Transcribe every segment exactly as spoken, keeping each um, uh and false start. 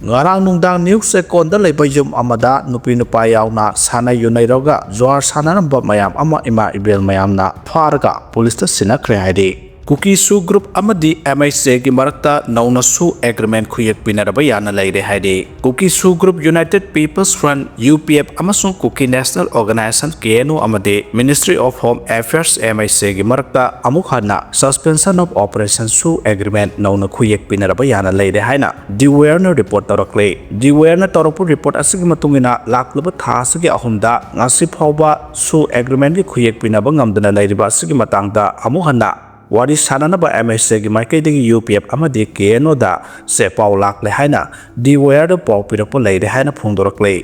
ꯉꯔꯥꯡ ꯅꯨꯡꯗꯥꯡ ꯅ꯭ꯌꯨ ꯆꯦꯛꯀꯣꯟꯗ ꯂꯩꯕ ꯌꯨꯝ ꯑꯃꯗ ꯅꯨꯄꯤ ꯅꯨꯄꯥ ꯌꯥꯎꯅ ꯁꯥꯟꯅ ꯌꯨꯅꯩꯔꯒ ꯖꯨꯋꯥꯔ ꯁꯥꯟꯅꯔꯝꯕ ꯃꯌꯥꯝ ꯑꯃ ꯏꯃꯥ ꯏꯕꯦꯜ ꯃꯌꯥꯝꯅ ꯐꯥꯔꯒ ꯄꯨꯂꯤꯁꯇ ꯁꯤꯟꯅꯈ꯭ꯔꯦ ꯍꯥꯏꯔꯤ꯫ ꯀꯨꯀꯤ ꯁꯨ ꯒ꯭ꯔꯨꯞ ꯑꯃꯗꯤ ꯑꯦꯝ ꯑꯩꯆ ꯑꯦꯒꯤ ꯃꯔꯛꯇ ꯅꯧꯅ ꯁꯨ ꯑꯦꯒ꯭ꯔꯤꯃꯦꯟ ꯈꯨꯌꯦꯛ ꯄꯤꯅꯔꯕ ꯌꯥꯅ ꯂꯩꯔꯦ ꯍꯥꯏꯔꯤ꯫ Kuki SoO group United People's Front, U P F, ꯑꯃꯁꯨꯡ Kuki national organisation, K N O, ꯑꯃꯗꯤ Ministry of Home Affairs, M H ꯑꯦꯒꯤ ꯃꯔꯛꯇ ꯑꯃꯨꯛ ꯍꯟꯅ Suspension of Operation SoO agreement ꯅꯧꯅ ꯈꯨꯌꯦꯛ ꯄꯤꯅꯔꯕ ꯌꯥꯅ ꯂꯩꯔꯦ ꯍꯥꯏꯅ ꯗꯤ ꯋꯦꯌꯔꯅ ꯔꯤꯄꯣꯔꯠ ꯇꯧꯔꯛꯂꯤ꯫ ꯗꯤ ꯋꯦꯌꯔꯅ ꯇꯧꯔꯛꯄ ꯔꯤꯄꯣꯔꯠ ꯑꯁꯤꯒꯤ ꯃꯇꯨꯡ ꯏꯟꯅ, ꯂꯥꯛꯂꯤꯕ ꯊꯥ ꯑꯁꯤꯒꯤ ꯑꯍꯨꯝꯗ ꯉꯁꯤ ꯐꯥꯎꯕ ꯁꯨ ꯑꯦꯒ꯭ꯔꯤꯃꯦꯟꯒꯤ ꯈꯨꯌꯦꯛ ꯄꯤꯅꯕ ꯉꯝꯗꯅ ꯂꯩꯔꯤꯕ ꯑꯁꯤꯒꯤ ꯃꯇꯥꯡꯗ ꯑꯃꯨꯛ ꯍꯟꯅ ꯋꯥꯔꯤ ꯁꯥꯅꯅꯕ ꯑꯦꯝ ꯑꯩꯆ ꯑꯦꯒꯤ ꯃꯥꯏꯀꯩꯗꯒꯤ ꯌꯨ ꯄꯤ ꯑꯦꯐ ꯑꯃꯗꯤ ꯀꯦ ꯑꯦꯟ ꯑꯣꯗ ꯁꯦ ꯄꯥꯎ ꯂꯥꯛꯂꯦ ꯍꯥꯏꯅ ꯗꯤ ꯋꯦꯌꯔꯗ ꯄꯥꯎ ꯄꯤꯔꯛꯄ ꯂꯩꯔꯦ ꯍꯥꯏꯅ ꯐꯣꯡꯗꯣꯔꯛꯂꯤ꯫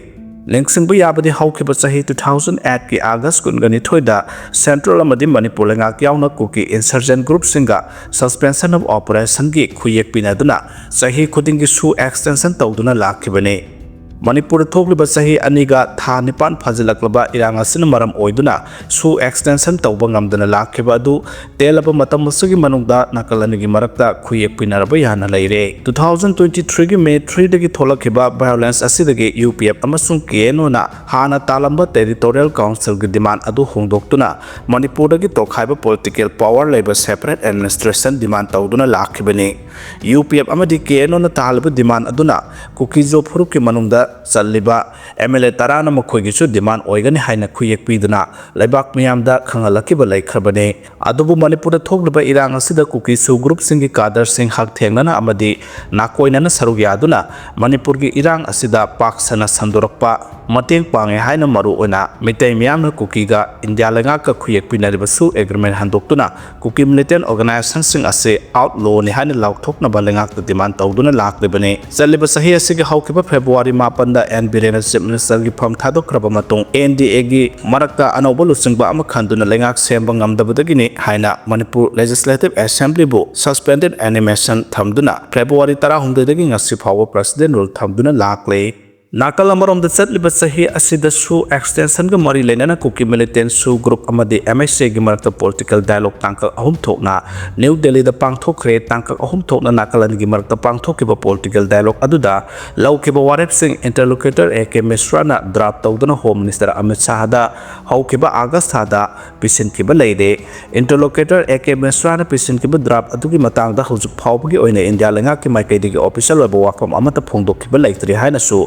ꯅꯤꯡꯁꯤꯡꯕ ꯌꯥꯕꯗꯤ, ꯍꯧꯈꯤꯕ ꯆꯍꯤ two thousand eight ꯀꯤ ꯑꯥꯒꯁ ꯀꯨꯟꯒ ꯅꯤꯊꯣꯏꯗ ꯁꯦꯟꯇ꯭ꯔꯦꯜ ꯑꯃꯗꯤ ꯃꯅꯤꯄꯨꯔ ꯂꯩꯉꯥꯛ ꯌꯥꯎꯅ ꯀꯨꯀꯤ ꯏꯟꯁꯔꯖꯦꯟ ꯒ꯭ꯔꯨꯞꯁꯤꯡꯒ Suspension of Operation ꯒꯤ ꯈꯨꯌꯦꯛ ꯄꯤꯅꯗꯨꯅ ꯆꯍꯤ ꯈꯨꯗꯤꯡꯒꯤ ꯁꯨ ꯑꯦꯛꯁꯇꯦꯟꯁꯟ ꯇꯧꯗꯨꯅ ꯂꯥꯛꯈꯤꯕꯅꯤ꯫ ꯃꯅꯤꯄꯨꯔꯗ ꯊꯣꯛꯂꯤꯕ ꯆꯍꯤ ꯑꯅꯤꯒ ꯊꯥ ꯅꯤꯄꯥꯟ ꯐꯥꯖꯤꯜꯂꯛꯂꯕ ꯏꯔꯥꯡ ꯑꯁꯤꯅ ꯃꯔꯝ ꯑꯣꯏꯗꯨꯅ ꯁꯨ ꯑꯦꯛꯁꯇꯦꯟꯁꯟ ꯇꯧꯕ ꯉꯝꯗꯅ ꯂꯥꯛꯈꯤꯕ ꯑꯗꯨ ꯇꯦꯜꯂꯕ ꯃꯇꯝ ꯑꯁꯤꯒꯤ ꯃꯅꯨꯡꯗ ꯅꯥꯀꯜ ꯑꯅꯤꯒꯤ ꯃꯔꯛꯇ ꯈꯨꯌꯦꯛ ꯄꯤꯅꯔꯕ ꯌꯥꯅ ꯂꯩꯔꯦ꯫ Two thousand twenty three ꯒꯤ ꯃꯦ three ꯗꯒꯤ ꯊꯣꯛꯂꯛꯈꯤꯕ ꯚꯥꯏꯑꯣꯂꯦꯟꯁ ꯑꯁꯤꯗꯒꯤ ꯌꯨ ꯄꯤ ꯑꯦꯐ ꯑꯃꯁꯨꯡ ꯀꯦ ꯑꯦꯟ ꯑꯣꯅ ꯍꯥꯟꯅ ꯇꯥꯜꯂꯝꯕ ꯇꯦꯔꯤꯇꯣꯔꯤꯌꯦꯜ ꯀꯥꯎꯟꯁꯤꯜꯒꯤ ꯗꯤꯃꯥꯟ ꯑꯗꯨ ꯍꯣꯡꯗꯣꯛꯇꯨꯅ ꯃꯅꯤꯄꯨꯔꯗꯒꯤ ꯇꯣꯈꯥꯏꯕ ꯄꯣꯂꯤꯇꯤꯀꯦꯜ ꯄꯥꯋꯔ ꯂꯩꯕ ꯁꯦꯄꯔꯦꯠ ꯑꯦꯗꯃꯤꯅꯤꯁꯇ꯭ꯔꯦꯁꯟ ꯗꯤꯃꯥꯟ ꯇꯧꯗꯨꯅ ꯂꯥꯛꯈꯤꯕꯅꯤ꯫ ꯌꯨ ꯄꯤ ꯑꯦꯐ ꯑꯃꯗꯤ ꯀꯦ ꯑꯦꯟ ꯑꯣꯅ ꯇꯥꯍꯜꯂꯤꯕ ꯗꯤꯃꯥꯟ ꯑꯗꯨꯅ ꯀꯨꯀꯤꯖꯣ ꯐꯨꯔꯨꯞꯀꯤ ꯃꯅꯨꯡꯗ ꯆꯜꯂꯤꯕ ꯑꯦꯝ ꯑꯦꯜ ꯑꯦ ꯇꯔꯥꯅ ꯃꯈꯣꯏꯒꯤꯁꯨ ꯗꯤꯃꯥꯟ ꯑꯣꯏꯒꯅꯤ ꯍꯥꯏꯅ ꯈꯨꯌꯦꯛ ꯄꯤꯗꯨꯅ ꯂꯩꯕꯥꯛ ꯃꯤꯌꯥꯝꯗ ꯈꯪꯍꯜꯂꯛꯈꯤꯕ ꯂꯩꯈ꯭ꯔꯕꯅꯤ꯫ ꯑꯗꯨꯕꯨ ꯃꯅꯤꯄꯨꯔꯗ ꯊꯣꯛꯂꯤꯕ ꯏꯔꯥꯡ ꯑꯁꯤꯗ ꯀꯨꯀꯤ ꯁꯨ ꯒ꯭ꯔꯨꯞꯁꯤꯡꯒꯤ ꯀꯥꯗꯔꯁꯤꯡ ꯍꯛꯊꯦꯡꯅꯅ ꯑꯃꯗꯤ ꯅꯥꯀꯣꯏꯅꯅ ꯁꯔꯨꯛ ꯌꯥꯗꯨꯅ ꯃꯅꯤꯄꯨꯔꯒꯤ ꯏꯔꯥꯡ ꯑꯁꯤꯗ ꯄꯥꯛ ꯁꯟꯅ ꯁꯟꯗꯣꯔꯛꯄ ꯃꯇꯦꯡ ꯄꯥꯡꯉꯦ ꯍꯥꯏꯅ ꯃꯔꯨꯑꯣꯏꯅ ꯃꯤꯇꯩ ꯃꯤꯌꯥꯝꯅ ꯀꯨꯀꯤꯒ ꯏꯟꯗꯤꯌꯥ ꯂꯩꯉꯥꯛꯀ ꯈꯨꯌꯦꯛ ꯄꯤꯅꯔꯤꯕ ꯁꯨ ꯑꯦꯒ꯭ꯔꯤꯃꯦꯟ ꯍꯟꯗꯣꯛꯇꯨꯅ ꯀꯨꯀꯤ ꯃꯤꯂꯤꯇꯦꯟ ꯑꯣꯔꯒꯅꯥꯏꯖꯦꯁꯟꯁꯤꯡ ꯑꯁꯤ ꯑꯥꯎꯠꯂꯣꯅꯤ ꯍꯥꯏꯅ ꯂꯥꯎꯊꯣꯛꯅꯕ ꯂꯩꯉꯥꯛꯇ ꯗꯤꯃꯥꯟ ꯇꯧꯗꯨꯅ ꯂꯥꯛꯂꯤꯕꯅꯤ꯫ ꯆꯠꯂꯤꯕ ꯆꯍꯤ ꯑꯁꯤꯒꯤ ꯍꯧꯈꯤꯕ ꯐꯦꯕ꯭ꯔꯨꯋꯥꯔꯤ ꯃꯥꯄꯟꯗ ꯑꯦꯟ ꯕꯤꯔꯦꯟꯅ ꯆꯤꯐ ꯃꯤꯅꯤꯁꯇꯔꯒꯤ ꯐꯝ ꯊꯥꯗꯣꯛꯈ꯭ꯔꯕ ꯃꯇꯨꯡ ꯑꯦꯟ ꯗꯤ ꯑꯦꯒꯤ ꯃꯔꯛꯇ ꯑꯅꯧꯕ ꯂꯨꯆꯤꯡꯕ ꯑꯃ ꯈꯟꯗꯨꯅ ꯂꯩꯉꯥꯛ ꯁꯦꯝꯕ ꯉꯝꯗꯕꯗꯒꯤꯅꯤ ꯍꯥꯏꯅ ꯃꯅꯤꯄꯨꯔ ꯂꯦꯖꯤꯁꯂꯦꯇꯤꯚ ꯑꯦꯁꯦꯝꯕ꯭ꯂꯤꯕꯨ ꯁꯁꯄꯦꯟꯗꯦꯗ ꯑꯦꯅꯤꯃꯦꯁꯟ ꯊꯝꯗꯨꯅ ꯐꯦꯕ꯭ꯔꯨꯋꯥꯔꯤ ꯇꯔꯥꯍꯨꯝꯗꯣꯏꯗꯒꯤ ꯉꯁꯤ ꯐꯥꯎꯕ ꯄ꯭ꯔꯦꯁꯤꯗꯦꯟ ꯔꯨꯜ ꯊꯝꯗꯨꯅ ꯂꯥꯛꯂꯤ꯫ ꯅꯥꯀꯜ ꯑꯃꯔꯣꯝꯗ, ꯆꯠꯂꯤꯕ ꯆꯍꯤ ꯑꯁꯤꯗꯁꯨ extensionꯒ ꯃꯔꯤ ꯂꯩꯅꯅ ꯀꯨꯀꯤ militant SoO group ꯑꯃꯗꯤ MHAꯒꯤ ꯃꯔꯛꯇ political dialogue ꯇꯥꯡꯀꯛ ꯑꯍꯨꯝ ꯊꯣꯛꯅ ꯅ꯭ꯌꯨ ꯗꯦꯜꯂꯤꯗ ꯄꯥꯡꯊꯣꯛꯈ꯭ꯔꯦ꯫ ꯇꯥꯡꯀꯛ ꯑꯍꯨꯝ ꯊꯣꯛꯅ ꯅꯥꯀꯜ ꯑꯅꯤꯒꯤ ꯃꯔꯛꯇ ꯄꯥꯡꯊꯣꯛꯈꯤꯕ political dialogue ꯑꯗꯨꯗ ꯂꯧꯈꯤꯕ ꯋꯥꯔꯦꯞꯁꯤꯡ interlocutor A K Mishraꯅ draft ꯇꯧꯗꯨꯅ Home Minister ꯑꯃꯤꯠ ꯁꯥꯍꯗ ꯍꯧꯈꯤꯕ ꯑꯥꯒꯁ ꯊꯥꯗ ꯄꯤꯁꯤꯟꯈꯤꯕ ꯂꯩꯔꯦ꯫ Interlocutor A K Mishraꯅ ꯄꯤꯁꯤꯟꯈꯤꯕ draft ꯑꯗꯨꯒꯤ ꯃꯇꯥꯡꯗ ꯍꯧꯖꯤꯛ ꯐꯥꯎꯕꯒꯤ ꯑꯣꯏꯅ ꯏꯟꯗꯤꯌꯥ ꯂꯩꯉꯥꯛꯀꯤ ꯃꯥꯏꯀꯩꯗꯒꯤ official ꯑꯣꯏꯕ ꯋꯥꯐꯝ ꯑꯃꯠꯇ ꯐꯣꯡꯗꯣꯛꯈꯤꯕ ꯂꯩꯇ꯭ꯔꯤ ꯍꯥꯏꯅꯁꯨ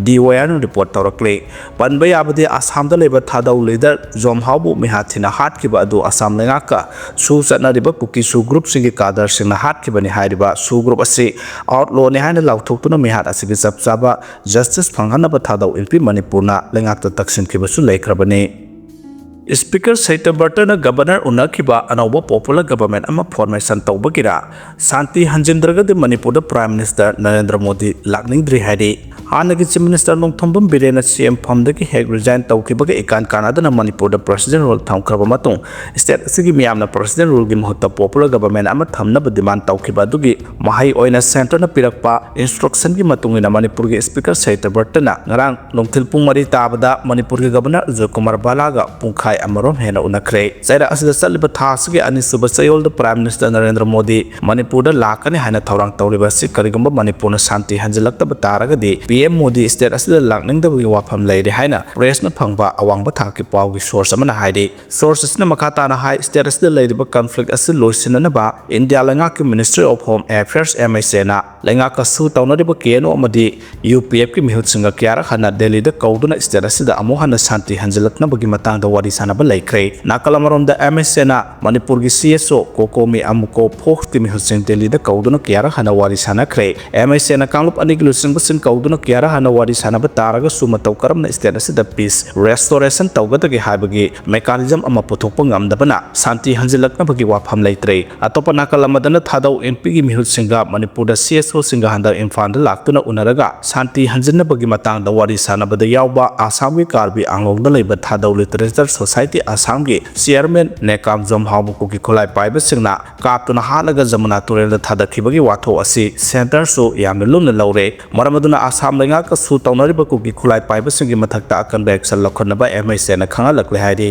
DYRꯅ report ꯇꯧꯔꯛꯂꯤ꯫ ꯄꯟꯕ ꯌꯥꯕꯗꯤ, ꯑꯁꯥꯝꯗ ꯂꯩꯕ ꯊꯥꯗꯧ leader ꯖꯣꯝꯍꯥꯎꯕꯨ ꯃꯤꯍꯥꯠ ꯊꯤꯅ ꯍꯥꯠꯈꯤꯕ ꯑꯗꯨ ꯑꯁꯥꯝ ꯂꯩꯉꯥꯛꯀ SoO ꯆꯠꯅꯔꯤꯕ ꯀꯨꯀꯤ SoO groupꯁꯤꯡꯒꯤ cadreꯁꯤꯡꯅ ꯍꯥꯠꯈꯤꯕꯅꯤ ꯍꯥꯏꯔꯤꯕ SoO group ꯑꯁꯤ outlawꯅꯤ ꯍꯥꯏꯅ ꯂꯥꯎꯊꯣꯛꯇꯨꯅ ꯃꯤꯍꯥꯠ ꯑꯁꯤꯒꯤ ꯆꯞ ꯆꯥꯕ justice ꯐꯪꯍꯟꯅꯕ ꯊꯥꯗꯧ ꯏꯟꯄꯤ ꯃꯅꯤꯄꯨꯔꯅ ꯂꯩꯉꯥꯛꯇ ꯇꯛꯁꯤꯟꯈꯤꯕꯁꯨ ꯂꯩꯈ꯭ꯔꯕꯅꯤ꯫ Speaker ꯁꯇ꯭ꯌꯕ꯭ꯔꯇꯅ Governor ꯎꯅꯈꯤꯕ ꯑꯅꯧꯕ popular government ꯑꯃ formation ꯇꯧꯕꯒꯤꯔꯥ ꯁꯥꯟꯇꯤ ꯍꯟꯖꯤꯟꯗ꯭ꯔꯒꯗꯤ ꯃꯅꯤꯄꯨꯔꯗ Prime Minister ꯅꯔꯦꯟꯗ꯭ꯔ ꯃꯣꯗꯤ ꯂꯥꯛꯅꯤꯡꯗ꯭ꯔꯤ ꯍꯥꯏꯔꯤ꯫ ꯍꯥꯟꯅꯒꯤ Chief Minister ꯅꯣꯡꯊꯣꯝꯕꯝ ꯕꯤꯔꯦꯟꯅ CM ꯐꯝꯗꯒꯤ ꯍꯦꯛ resign ꯇꯧꯈꯤꯕꯒ ꯏꯀꯥꯟ ꯀꯥꯟꯅꯗꯅ ꯃꯅꯤꯄꯨꯔꯗ President rule ꯊꯝꯈ꯭ꯔꯕ ꯃꯇꯨꯡ, state ꯑꯁꯤꯒꯤ ꯃꯤꯌꯥꯝꯅ President ruleꯒꯤ ꯃꯍꯨꯠꯇ popular government ꯑꯃ ꯊꯝꯅꯕ demand ꯇꯧꯈꯤꯕ ꯑꯗꯨꯒꯤ ꯃꯍꯩ ꯑꯣꯏꯅ centreꯅ ꯄꯤꯔꯛꯄ instructionꯒꯤ ꯃꯇꯨꯡ ꯏꯟꯅ ꯃꯅꯤꯄꯨꯔꯒꯤ Speaker ꯁꯇ꯭ꯌꯕ꯭ꯔꯇꯅ ꯉꯔꯥꯡ ꯅꯨꯡꯊꯤꯜ ꯄꯨꯡ ꯃꯔꯤ ꯇꯥꯕꯗ ꯃꯅꯤꯄꯨꯔꯒꯤ Governor ꯑꯖꯣꯏ ꯀꯨꯃꯥꯔ ꯕꯂꯥꯒ ꯄꯨꯡꯈꯥꯏ ꯑꯃꯔꯣꯝ ꯍꯦꯟꯅ ꯎꯅꯈ꯭ꯔꯦ꯫ ꯆꯩꯔꯥꯛ ꯑꯁꯤꯗ ꯆꯠꯂꯤꯕ ꯊꯥ ꯑꯁꯤꯒꯤ ꯑꯅꯤꯁꯨꯕ ꯆꯌꯣꯜꯗ Prime Minister ꯅꯔꯦꯟꯗ꯭ꯔ ꯃꯣꯗꯤ ꯃꯅꯤꯄꯨꯔꯗ ꯂꯥꯛꯀꯅꯤ ꯍꯥꯏꯅ ꯊꯧꯔꯥꯡ ꯇꯧꯔꯤꯕ ꯑꯁꯤ ꯀꯔꯤꯒꯨꯝꯕ ꯃꯅꯤꯄꯨꯔꯅ ꯁꯥꯟꯇꯤ ꯍꯟꯖꯤꯜꯂꯛꯇꯕ ꯇꯥꯔꯒꯗꯤ PM ꯃꯣꯗꯤ state ꯑꯁꯤꯗ ꯂꯥꯛꯅꯤꯡꯗꯕꯒꯤ ꯋꯥꯐꯝ ꯂꯩꯔꯦ ꯍꯥꯏꯅ pressꯅ ꯐꯪꯕ ꯑꯋꯥꯡꯕ ꯊꯥꯛꯀꯤ ꯄꯥꯎꯒꯤ source ꯑꯃꯅ ꯍꯥꯏꯔꯤ꯫ Source ꯑꯁꯤꯅ ꯃꯈꯥ ꯇꯥꯅ ꯍꯥꯏ, state ꯑꯁꯤꯗ ꯂꯩꯔꯤꯕ conflict ꯑꯁꯤ ꯂꯣꯏꯁꯤꯟꯅꯅꯕ ꯏꯟꯗꯤꯌꯥ ꯂꯩꯉꯥꯛꯀꯤ Ministry of Home Affairs, MHAꯅ ꯂꯩꯉꯥꯛꯀ SoO ꯇꯧꯅꯔꯤꯕ KNO ꯑꯃꯗꯤ UPFꯀꯤ ꯃꯤꯍꯨꯠꯁꯤꯡꯒ ꯀꯌꯥꯔꯛ ꯍꯟꯅ ꯗꯦꯜꯂꯤꯗ ꯀꯧꯗꯨꯅ state ꯑꯁꯤꯗ ꯑꯃꯨꯛ ꯍꯟꯅ ꯁꯥꯟꯇꯤ ꯍꯟꯖꯤꯜꯂꯛꯅꯕꯒꯤ ꯃꯇꯥꯡꯗ ꯋꯥꯔꯤ ꯁꯥꯅꯕ ꯂꯩꯈ꯭ꯔꯦ꯫ ꯅꯥꯀꯜ ꯑꯃꯔꯣꯝꯗ, MHAꯅ ꯃꯅꯤꯄꯨꯔꯒꯤ CSO ꯀꯣꯀꯣꯃꯤ ꯑꯃꯨꯀꯣ ꯐꯣꯛꯁꯀꯤ ꯃꯤꯍꯨꯠꯁꯤꯡ ꯗꯦꯜꯂꯤꯗ ꯀꯧꯗꯨꯅ ꯀꯌꯥꯔꯛ ꯍꯟꯅ ꯋꯥꯔꯤ ꯁꯥꯅꯈ꯭ꯔꯦ꯫ MHAꯅ ꯀꯥꯡꯂꯨꯞ ꯑꯅꯤꯒꯤ ꯂꯨꯆꯤꯡꯕꯁꯤꯡ ꯀꯧꯗꯨꯅ ꯀꯌꯥꯔꯛ ꯍꯟꯅ ꯋꯥꯔꯤ ꯁꯥꯅꯕ ꯇꯥꯔꯒꯁꯨ, ꯃꯇꯧ ꯀꯔꯝꯅ state ꯑꯁꯤꯗ peace restoration ꯇꯧꯒꯗꯒꯦ ꯍꯥꯏꯕꯒꯤ mechanism ꯑꯃ ꯄꯨꯊꯣꯛꯄ ꯉꯝꯗꯕꯅ ꯁꯥꯟꯇꯤ ꯍꯟꯖꯤꯜꯂꯛꯅꯕꯒꯤ ꯋꯥꯐꯝ ꯂꯩꯇ꯭ꯔꯦ꯫ ꯑꯇꯣꯞꯄ ꯅꯥꯀꯜ ꯑꯃꯗꯅ, ꯊꯥꯗꯧ ꯏꯟꯄꯤꯒꯤ ꯃꯤꯍꯨꯠꯁꯤꯡꯒ ꯃꯅꯤꯄꯨꯔꯗ CSOꯁꯤꯡꯒ ꯍꯟꯗꯛ ꯏꯝꯐꯥꯜꯗ ꯂꯥꯛꯇꯨꯅ ꯎꯅꯔꯒ ꯁꯥꯟꯇꯤ ꯍꯟꯖꯤꯟꯅꯕꯒꯤ ꯃꯇꯥꯡꯗ ꯋꯥꯔꯤ ꯁꯥꯅꯕꯗ ꯌꯥꯎꯕ ꯑꯁꯥꯝꯒꯤ ꯀꯥꯔꯕꯤ ꯑꯪꯂꯣꯡꯗ ꯂꯩꯕ ꯊꯥꯗꯧ Literature Society ꯑꯁꯥꯝꯒꯤ chairman ꯅꯦꯀꯥꯝ ꯖꯣꯝꯍꯥꯎꯕ ꯀꯨꯀꯤ ꯈꯨꯠꯂꯥꯏ ꯄꯥꯏꯕꯁꯤꯡꯅ ꯀꯥꯞꯇꯨꯅ ꯍꯥꯠꯂꯒ ꯖꯃꯨꯅꯥ ꯇꯨꯔꯦꯜꯗ ꯊꯥꯗꯈꯤꯕꯒꯤ ꯋꯥꯊꯣꯛ ꯑꯁꯤ centreꯁꯨ ꯌꯥꯝꯅ ꯂꯨꯝꯅ ꯂꯧꯔꯦ꯫ ꯃꯔꯝ ꯑꯗꯨꯅ ꯑꯁꯥꯝ ꯂꯩꯉꯥꯛꯀ ꯁꯨ ꯇꯧꯅꯔꯤꯕ ꯀꯨꯀꯤ ꯈꯨꯠꯂꯥꯏ ꯄꯥꯏꯕꯁꯤꯡꯒꯤ ꯃꯊꯛꯇ ꯑꯀꯟꯕ action ꯂꯧꯈꯠꯅꯕ MHAꯅ ꯈꯪꯍꯜꯂꯛꯂꯦ ꯍꯥꯏꯔꯤ꯫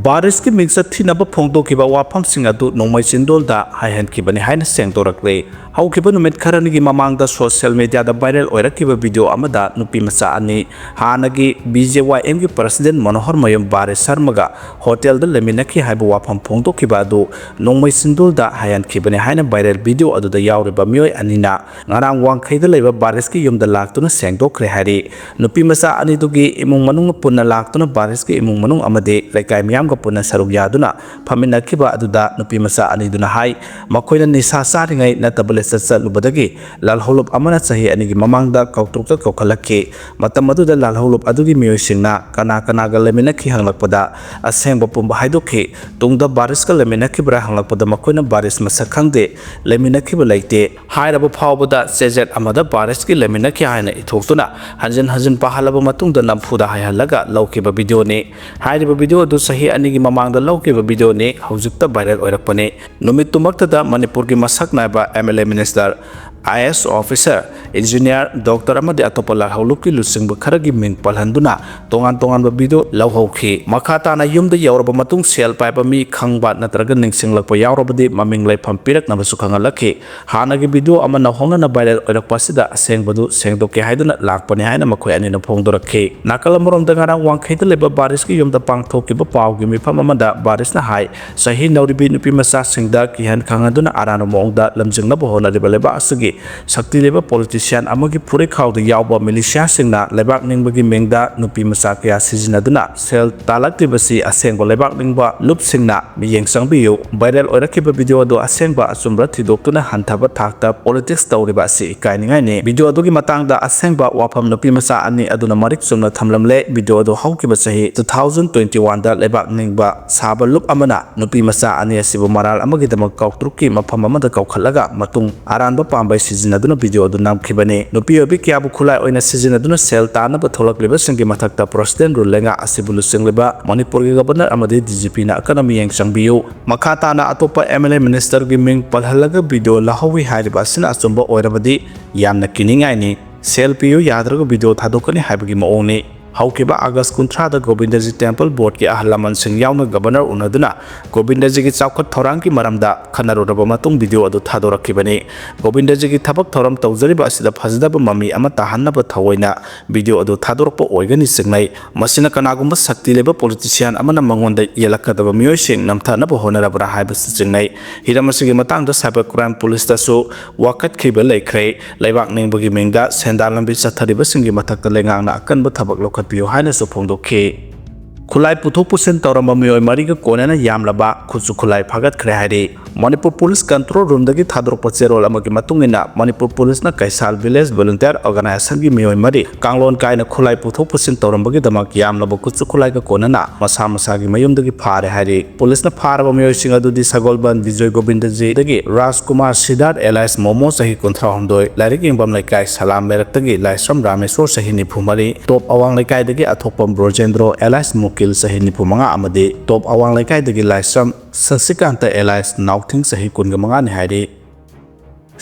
ꯕꯥꯔꯤꯁꯀꯤ ꯃꯤꯡꯆꯠ ꯊꯤꯅꯕ ꯐꯣꯡꯗꯣꯛꯈꯤꯕ ꯋꯥꯐꯝꯁꯤꯡ ꯑꯗꯨ ꯅꯣꯡꯃꯩ ꯆꯤꯟꯗꯣꯜꯗ ꯍꯥꯏꯍꯟꯈꯤꯕꯅꯤ ꯍꯥꯏꯅ ꯁꯦꯡꯗꯣꯔꯛꯂꯦ꯫ ꯍꯧꯈꯤꯕ ꯅꯨꯃꯤꯠ ꯈꯔꯅꯤꯒꯤ ꯃꯃꯥꯡꯗ social mediaꯗ viral ꯑꯣꯏꯔꯛꯈꯤꯕ video ꯑꯃꯗ ꯅꯨꯄꯤ ꯃꯆꯥ ꯑꯅꯤ, ꯍꯥꯟꯅꯒꯤ BJYMꯒꯤ president ꯃꯅꯣꯍꯔ ꯃꯌꯨꯝ ꯕꯥꯔꯤꯁ ꯁꯔꯃꯒ hotelꯗ ꯂꯩꯃꯤꯟꯅꯈꯤ ꯍꯥꯏꯕ ꯋꯥꯐꯝ ꯐꯣꯡꯗꯣꯛꯈꯤꯕ ꯑꯗꯨ ꯅꯣꯡꯃꯩ ꯆꯤꯟꯗꯣꯜꯗ ꯍꯥꯏꯍꯟꯈꯤꯕꯅꯤ ꯍꯥꯏꯅ viral video ꯑꯗꯨꯗ ꯌꯥꯎꯔꯤꯕ ꯃꯤꯑꯣꯏ ꯑꯅꯤꯅ ꯉꯔꯥꯡ ꯋꯥꯡꯈꯩꯗ ꯂꯩꯕ ꯕꯥꯔꯤꯁꯀꯤ ꯌꯨꯝꯗ ꯂꯥꯛꯇꯨꯅ ꯁꯦꯡꯗꯣꯛꯈ꯭ꯔꯦ ꯍꯥꯏꯔꯤ꯫ ꯅꯨꯄꯤ ꯃꯆꯥ ꯑꯅꯤꯗꯨꯒꯤ ꯏꯃꯨꯡ ꯃꯅꯨꯡ ꯄꯨꯟꯅ ꯂꯥꯛꯇꯨꯅ ꯕꯥꯔꯤꯁꯀꯤ ꯏꯃꯨꯡ ꯃꯅꯨꯡ ꯑꯃꯗꯤ ꯂꯩꯀꯥꯏ ꯃꯤꯌꯥꯝꯒ ꯄꯨꯟꯅ ꯁꯔꯨꯛ ꯌꯥꯗꯨꯅ ꯐꯝꯃꯤꯟꯅꯈꯤꯕ ꯑꯗꯨꯗ ꯅꯨꯄꯤ ꯃꯆꯥ ꯑꯅꯤꯗꯨꯅ ꯍꯥꯏ, ꯃꯈꯣꯏꯅ ꯅꯤꯁꯥ ꯆꯥꯔꯤꯉꯩ ꯅꯠꯇꯕ ꯂꯤꯁꯇ ꯆꯠꯂꯨꯕꯗꯒꯤ ꯂꯥꯜꯍꯧꯂꯨꯞ ꯑꯃꯅ ꯆꯍꯤ ꯑꯅꯤꯒꯤ ꯃꯃꯥꯡꯗ ꯀꯧꯇ꯭ꯔꯨꯛꯇ ꯀꯧꯈꯠꯂꯛꯈꯤ꯫ ꯃꯇꯝ ꯑꯗꯨꯗ ꯂꯥꯜꯍꯧꯂꯨꯞ ꯑꯗꯨꯒꯤ ꯃꯤꯑꯣꯏꯁꯤꯡꯅ ꯀꯅꯥ ꯀꯅꯥꯒ ꯂꯩꯃꯤꯟꯅꯈꯤ ꯍꯪꯂꯛꯄꯗ ꯑꯁꯦꯡꯕ ꯄꯨꯝꯕ ꯍꯥꯏꯗꯣꯛꯈꯤ꯫ ꯇꯨꯡꯗ ꯕꯥꯔꯤꯁꯀ ꯂꯩꯃꯤꯟꯅꯈꯤꯕ꯭ꯔꯥ ꯍꯪꯂꯛꯄꯗ ꯃꯈꯣꯏꯅ ꯕꯥꯔꯤꯁ ꯃꯁꯛ ꯈꯪꯗꯦ, ꯂꯩꯃꯤꯟꯅꯈꯤꯕ ꯂꯩꯇꯦ ꯍꯥꯏꯔꯕ ꯐꯥꯎꯕꯗ ꯆꯦꯖꯦꯠ ꯑꯃꯗ ꯕꯥꯔꯤꯁꯀꯤ ꯂꯩꯃꯤꯟꯅꯈꯤ ꯍꯥꯏꯅ ꯏꯊꯣꯛꯇꯨꯅ ꯍꯟꯖꯤꯟ ꯍꯟꯖꯤꯟ ꯄꯥꯍꯜꯂꯕ ꯃꯇꯨꯡꯗ ꯅꯝꯐꯨꯗ ꯍꯥꯏꯍꯜꯂꯒ ꯂꯧꯈꯤꯕ videoꯅꯤ꯫ ꯍꯥꯏꯔꯤꯕ video ꯑꯗꯨ ꯆꯍꯤ ꯑꯅꯤꯒꯤ ꯃꯃꯥꯡꯗ ꯂꯧꯈꯤꯕ videoꯅꯤ, ꯍꯧꯖꯤꯛꯇ viral ꯑꯣꯏꯔꯛꯄꯅꯤ꯫ ꯅꯨꯃꯤꯠꯇꯨꯃꯛꯇꯗ ꯃꯅꯤꯄꯨꯔꯒꯤ ꯃꯁꯛ ꯅꯥꯏꯕ MLA, minister, IAS officer, engineer, doctor ꯑꯃꯗꯤ ꯑꯇꯣꯞꯄ ꯂꯥꯜꯍꯧꯂꯨꯞꯀꯤ ꯂꯨꯆꯤꯡꯕ ꯈꯔꯒꯤ ꯃꯤꯡ ꯄꯜꯍꯟꯗꯨꯅ ꯇꯣꯉꯥꯟ ꯇꯣꯉꯥꯟꯕ video ꯂꯧꯍꯧꯈꯤ꯫ ꯃꯈꯥ ꯇꯥꯅ ꯌꯨꯝꯗ ꯌꯧꯔꯕ ꯃꯇꯨꯡ ꯁꯦꯜ ꯄꯥꯏꯕ ꯃꯤ ꯈꯪꯕ ꯅꯠꯇ꯭ꯔꯒ ꯅꯤꯡꯁꯤꯡꯂꯛꯄ ꯌꯥꯎꯔꯕꯗꯤ ꯃꯃꯤꯡ ꯂꯩꯐꯝ ꯄꯤꯔꯛꯅꯕꯁꯨ ꯈꯪꯍꯜꯂꯛꯈꯤ꯫ ꯍꯥꯟꯅꯒꯤ video ꯑꯃ ꯅꯧꯍꯧꯅꯅ viral ꯑꯣꯏꯔꯛꯄ ꯑꯁꯤꯗ ꯑꯁꯦꯡꯕꯗꯨ ꯁꯦꯡꯗꯣꯛꯀꯦ ꯍꯥꯏꯗꯨꯅ ꯂꯥꯛꯄꯅꯤ ꯍꯥꯏꯅ ꯃꯈꯣꯏ ꯑꯅꯤꯅ ꯐꯣꯡꯗꯣꯔꯛꯈꯤ꯫ ꯅꯥꯀꯜ ꯑꯃꯔꯣꯝꯗ ꯉꯔꯥꯡ ꯋꯥꯡꯈꯩꯗ ꯂꯩꯕ ꯕꯥꯔꯤꯁꯀꯤ ꯌꯨꯝꯗ ꯄꯥꯡꯊꯣꯛꯈꯤꯕ ꯄꯥꯎꯒꯤ ꯃꯤꯐꯝ ꯑꯃꯗ ꯕꯥꯔꯤꯁꯅ ꯍꯥꯏ, ꯆꯍꯤ ꯅꯧꯔꯤꯕꯤ ꯅꯨꯄꯤ ꯃꯆꯥꯁꯤꯡꯗ ꯀꯤꯍꯟ ꯈꯪꯍꯟꯗꯨꯅ ꯑꯔꯥꯟꯕ ꯃꯑꯣꯡꯗ ꯂꯝꯖꯤꯡꯅꯕ ꯍꯣꯠꯅꯔꯤꯕ ꯂꯩꯕꯥꯛ ꯑꯁꯤꯒꯤ ꯁꯛꯇꯤ ꯂꯩꯕ politician ꯑꯃꯒꯤ ꯐꯨꯔꯤꯠꯈꯥꯎꯗ ꯌꯥꯎꯕ militiaꯁꯤꯡꯅ ꯂꯩꯕꯥꯛ ꯅꯤꯡꯕꯒꯤ ꯃꯤꯡꯗ ꯅꯨꯄꯤ ꯃꯆꯥ ꯀꯌꯥ ꯁꯤꯖꯤꯟꯅꯗꯨꯅ ꯁꯦꯜ ꯇꯥꯜꯂꯛꯂꯤꯕꯁꯤ ꯑꯁꯦꯡꯕ ꯂꯩꯕꯥꯛ ꯅꯤꯡꯕ ꯂꯨꯞꯁꯤꯡꯅ ꯃꯤꯠꯌꯦꯡ ꯆꯪꯕꯤꯌꯨ꯫ Viral ꯑꯣꯏꯔꯛꯈꯤꯕ video ꯑꯗꯨ ꯑꯁꯦꯡꯕ ꯑꯆꯨꯝꯕ꯭ꯔꯥ ꯊꯤꯗꯣꯛꯇꯨꯅ ꯍꯟꯊꯕ ꯊꯥꯛꯇ politics ꯇꯧꯔꯤꯕ ꯑꯁꯤ ꯏꯀꯥꯏꯅꯤꯡꯉꯥꯏꯅꯤ꯫ Video ꯑꯗꯨꯒꯤ ꯃꯇꯥꯡꯗ ꯑꯁꯦꯡꯕ ꯋꯥꯐꯝ ꯅꯨꯄꯤ ꯃꯆꯥ ꯑꯅꯤ ꯑꯗꯨꯅ ꯃꯔꯤꯛ ꯆꯨꯝꯅ ꯊꯝꯂꯝꯂꯦ꯫ Video ꯑꯗꯨ ꯍꯧꯈꯤꯕ ꯆꯍꯤ two thousand twenty oneꯗ ꯂꯩꯕꯥꯛ ꯅꯤꯡꯕ ꯁꯥꯕ ꯂꯨꯞ ꯑꯃꯅ ꯅꯨꯄꯤ ꯃꯆꯥ ꯑꯅꯤ ꯑꯁꯤꯕꯨ ꯃꯔꯥꯜ ꯑꯃꯒꯤꯗꯃꯛ ꯀꯧꯇ꯭ꯔꯨꯛꯀꯤ ꯃꯐꯝ ꯑꯃꯗ ꯀꯧꯈꯠꯂꯒ ꯃꯇꯨꯡ ꯑꯔꯥꯟꯕ ꯄꯥꯝꯕꯩ ꯁꯤꯖꯤꯟꯅꯗꯨꯅ video ꯑꯗꯨ ꯅꯝꯈꯤꯕꯅꯤ꯫ ꯅꯨꯄꯤ ꯑꯣꯏꯕꯤ ꯀꯌꯥꯕꯨ ꯈꯨꯠꯂꯥꯏ ꯑꯣꯏꯅ ꯁꯤꯖꯤꯟꯅꯗꯨꯅ ꯁꯦꯜ ꯇꯥꯟꯅꯕ ꯊꯣꯛꯂꯛꯂꯤꯕꯁꯤꯡꯒꯤ ꯃꯊꯛꯇ President rule ꯂꯩꯉꯥꯛ ꯑꯁꯤꯕꯨ ꯂꯨꯆꯤꯡꯂꯤꯕ ꯃꯅꯤꯄꯨꯔꯒꯤ Governor ꯑꯃꯗꯤ DGPꯅ ꯑꯀꯟꯕ ꯃꯤꯠꯌꯦꯡ ꯆꯪꯕꯤꯌꯨ꯫ ꯃꯈꯥ ꯇꯥꯅ ꯑꯇꯣꯞꯄ MLA ministerꯒꯤ ꯃꯤꯡ ꯄꯜꯍꯜꯂꯒ video ꯂꯧꯍꯧꯏ ꯍꯥꯏꯔꯤꯕ ꯑꯁꯤꯅ ꯑꯆꯨꯝꯕ ꯑꯣꯏꯔꯕꯗꯤ ꯌꯥꯝꯅ ꯀꯤꯅꯤꯡꯉꯥꯏꯅꯤ꯫ ꯁꯦꯜ ꯄꯤꯌꯨ, ꯌꯥꯗ꯭ꯔꯒ ꯚꯤꯗꯤꯑꯣ ꯊꯥꯗꯣꯛꯀꯅꯤ ꯍꯥꯏꯕꯒꯤ ꯃꯑꯣꯡꯅꯤ꯫ ꯍꯧꯈꯤꯕ ꯑꯥꯒꯁ ꯀꯨꯟꯊ꯭ꯔꯥꯗ ꯒꯣꯕꯤꯟꯗꯖꯤ ꯇꯦꯝꯄꯜ ꯕꯣꯔꯗꯀꯤ ꯑꯍꯜ ꯂꯃꯟꯁꯤꯡ ꯌꯥꯎꯅ ꯒꯕꯔꯅꯔ ꯎꯅꯗꯨꯅ ꯒꯣꯕꯤꯟꯗꯖꯤꯒꯤ ꯆꯥꯎꯈꯠ ꯊꯧꯔꯥꯡꯒꯤ ꯃꯔꯝꯗ ꯈꯟꯅꯔꯨꯔꯕ ꯃꯇꯨꯡ ꯚꯤꯗꯤꯑꯣ ꯑꯗꯨ ꯊꯥꯗꯣꯔꯛꯈꯤꯕꯅꯤ꯫ ꯒꯣꯕꯤꯟꯗꯖꯤꯒꯤ ꯊꯕꯛ ꯊꯧꯔꯝ ꯇꯧꯖꯔꯤꯕ ꯑꯁꯤꯗ ꯐꯖꯗꯕ ꯃꯃꯤ ꯑꯃ ꯇꯥꯍꯟꯅꯕ ꯊꯑꯣꯏꯅ ꯚꯤꯗꯤꯑꯣ ꯑꯗꯨ ꯊꯥꯗꯣꯔꯛꯄ ꯑꯣꯏꯒꯅꯤ ꯆꯤꯡꯅꯩ꯫ ꯃꯁꯤꯅ ꯀꯅꯥꯒꯨꯝꯕ ꯁꯛꯇꯤ ꯂꯩꯕ ꯄꯣꯂꯤꯇꯤꯁꯤꯌꯥꯟ ꯑꯃꯅ ꯃꯉꯣꯟꯗ ꯌꯦꯜꯂꯛꯀꯗꯕ ꯃꯤꯑꯣꯏꯁꯤꯡ ꯅꯝꯊꯅꯕ ꯍꯣꯠꯅꯔꯕ꯭ꯔꯥ ꯍꯥꯏꯕꯁꯤ ꯆꯤꯡꯅꯩ꯫ ꯍꯤꯔꯝ ꯑꯁꯤꯒꯤ ꯃꯇꯥꯡꯗ ꯁꯥꯏꯕꯔ ꯀ꯭ꯔꯥꯏꯝ ꯄꯨꯂꯤꯁꯇꯁꯨ ꯋꯥꯀꯠꯈꯤꯕ ꯂꯩꯈ꯭ꯔꯦ꯫ ꯂꯩꯕꯥꯛ ꯅꯤꯡꯕꯒꯤ ꯃꯤꯡꯗ ꯁꯦꯟꯗꯥꯟ ꯂꯝꯕꯤ ꯆꯠꯊꯔꯤꯕꯁꯤꯡꯒꯤ ꯃꯊꯛꯇ ꯂꯩꯉꯥꯛꯅ ꯑꯀꯟꯕ ꯊꯕꯛ ꯂꯧꯈꯠꯄꯤꯌꯨ ꯍꯥꯏꯅꯁꯨ ꯐꯣꯡꯗꯣꯛꯈꯤ꯫ ꯈꯨꯠꯂꯥꯏ ꯄꯨꯊꯣꯛ ꯄꯨꯁꯤꯟ ꯇꯧꯔꯝꯕ ꯃꯤꯑꯣꯏ ꯃꯔꯤꯒ ꯀꯣꯟꯅꯅ ꯌꯥꯝꯂꯕ ꯈꯨꯠꯁꯨ ꯈꯨꯠꯂꯥꯏ ꯐꯥꯒꯠꯈ꯭ꯔꯦ ꯍꯥꯏꯔꯤ꯫ ꯃꯅꯤꯄꯨꯔ ꯄꯨꯂꯤꯁ ꯀꯟꯇ꯭ꯔꯣꯜ ꯔꯨꯝꯗꯒꯤ ꯊꯥꯗꯣꯔꯛꯄ ꯆꯦꯔꯣꯜ ꯑꯃꯒꯤ ꯃꯇꯨꯡ ꯏꯟꯅ, ꯃꯅꯤꯄꯨꯔ ꯄꯨꯂꯤꯁꯅ ꯀꯩꯁꯥꯜ ꯚꯤꯂꯦꯖ ꯚꯣꯂꯨꯟꯇꯤꯌꯔ ꯑꯣꯔꯒꯅꯥꯏꯖꯦꯁꯟꯒꯤ ꯃꯤꯑꯣꯏ ꯃꯔꯤ ꯀꯥꯡꯂꯣꯟ ꯀꯥꯏꯅ ꯈꯨꯠꯂꯥꯏ ꯄꯨꯊꯣꯛ ꯄꯨꯁꯤꯟ ꯇꯧꯔꯝꯕꯒꯤꯗꯃꯛ ꯌꯥꯝꯂꯕ ꯈꯨꯠꯁꯨ ꯈꯨꯠꯂꯥꯏꯒ ꯀꯣꯟꯅꯅ ꯃꯁꯥ ꯃꯁꯥꯒꯤ ꯃꯌꯨꯝꯗꯒꯤ ꯐꯥꯔꯦ ꯍꯥꯏꯔꯤ꯫ ꯄꯨꯂꯤꯁꯅ ꯐꯥꯔꯕ ꯃꯤꯑꯣꯏꯁꯤꯡ ꯑꯗꯨꯗꯤ ꯁꯒꯣꯜꯕꯟ ꯕꯤꯖꯣꯏ ꯒꯣꯕꯤꯟꯗꯖꯤꯗꯒꯤ ꯔꯥꯖꯀꯨꯃꯥꯔ ꯁꯤꯗꯥꯔꯠ ꯑꯦꯂꯥꯏꯁ ꯃꯣꯃꯣ ꯆꯍꯤ ꯀꯨꯟꯊ꯭ꯔꯥꯍꯨꯝꯗꯣꯏ, ꯂꯥꯏꯔꯤꯛ ꯌꯦꯡꯐꯝ ꯂꯩꯀꯥꯏ ꯁꯂꯥꯝ ꯂꯩꯔꯛꯇꯒꯤ ꯂꯥꯏꯁ꯭ꯔꯝ ꯔꯥꯃꯦꯁꯣꯔ ꯆꯍꯤ ꯅꯤꯐꯨ ꯃꯔꯤ, ꯇꯣꯞ ꯑꯋꯥꯡ ꯂꯩꯀꯥꯏꯗꯒꯤ ꯑꯊꯣꯛꯄꯝ ꯕ꯭ꯔꯣꯖꯦꯟꯗ꯭ꯔꯣ ꯑꯦꯂꯥꯏꯁ ꯃꯨꯀꯤꯜ ꯆꯍꯤ ꯅꯤꯐꯨ ꯃꯉꯥ ꯑꯃꯗꯤ ꯇꯣꯞ ꯑꯋꯥꯡ ꯂꯩꯀꯥꯏꯗꯒꯤ ꯂꯥꯏꯁ꯭ꯔꯝ ꯁꯁꯤꯀꯥꯟꯇ ꯑꯦꯂꯥꯏꯁ ꯅꯥꯎꯊꯤꯡ ꯆꯍꯤ ꯀꯨꯟꯒ ꯃꯉꯥꯅꯤ ꯍꯥꯏꯔꯤ꯫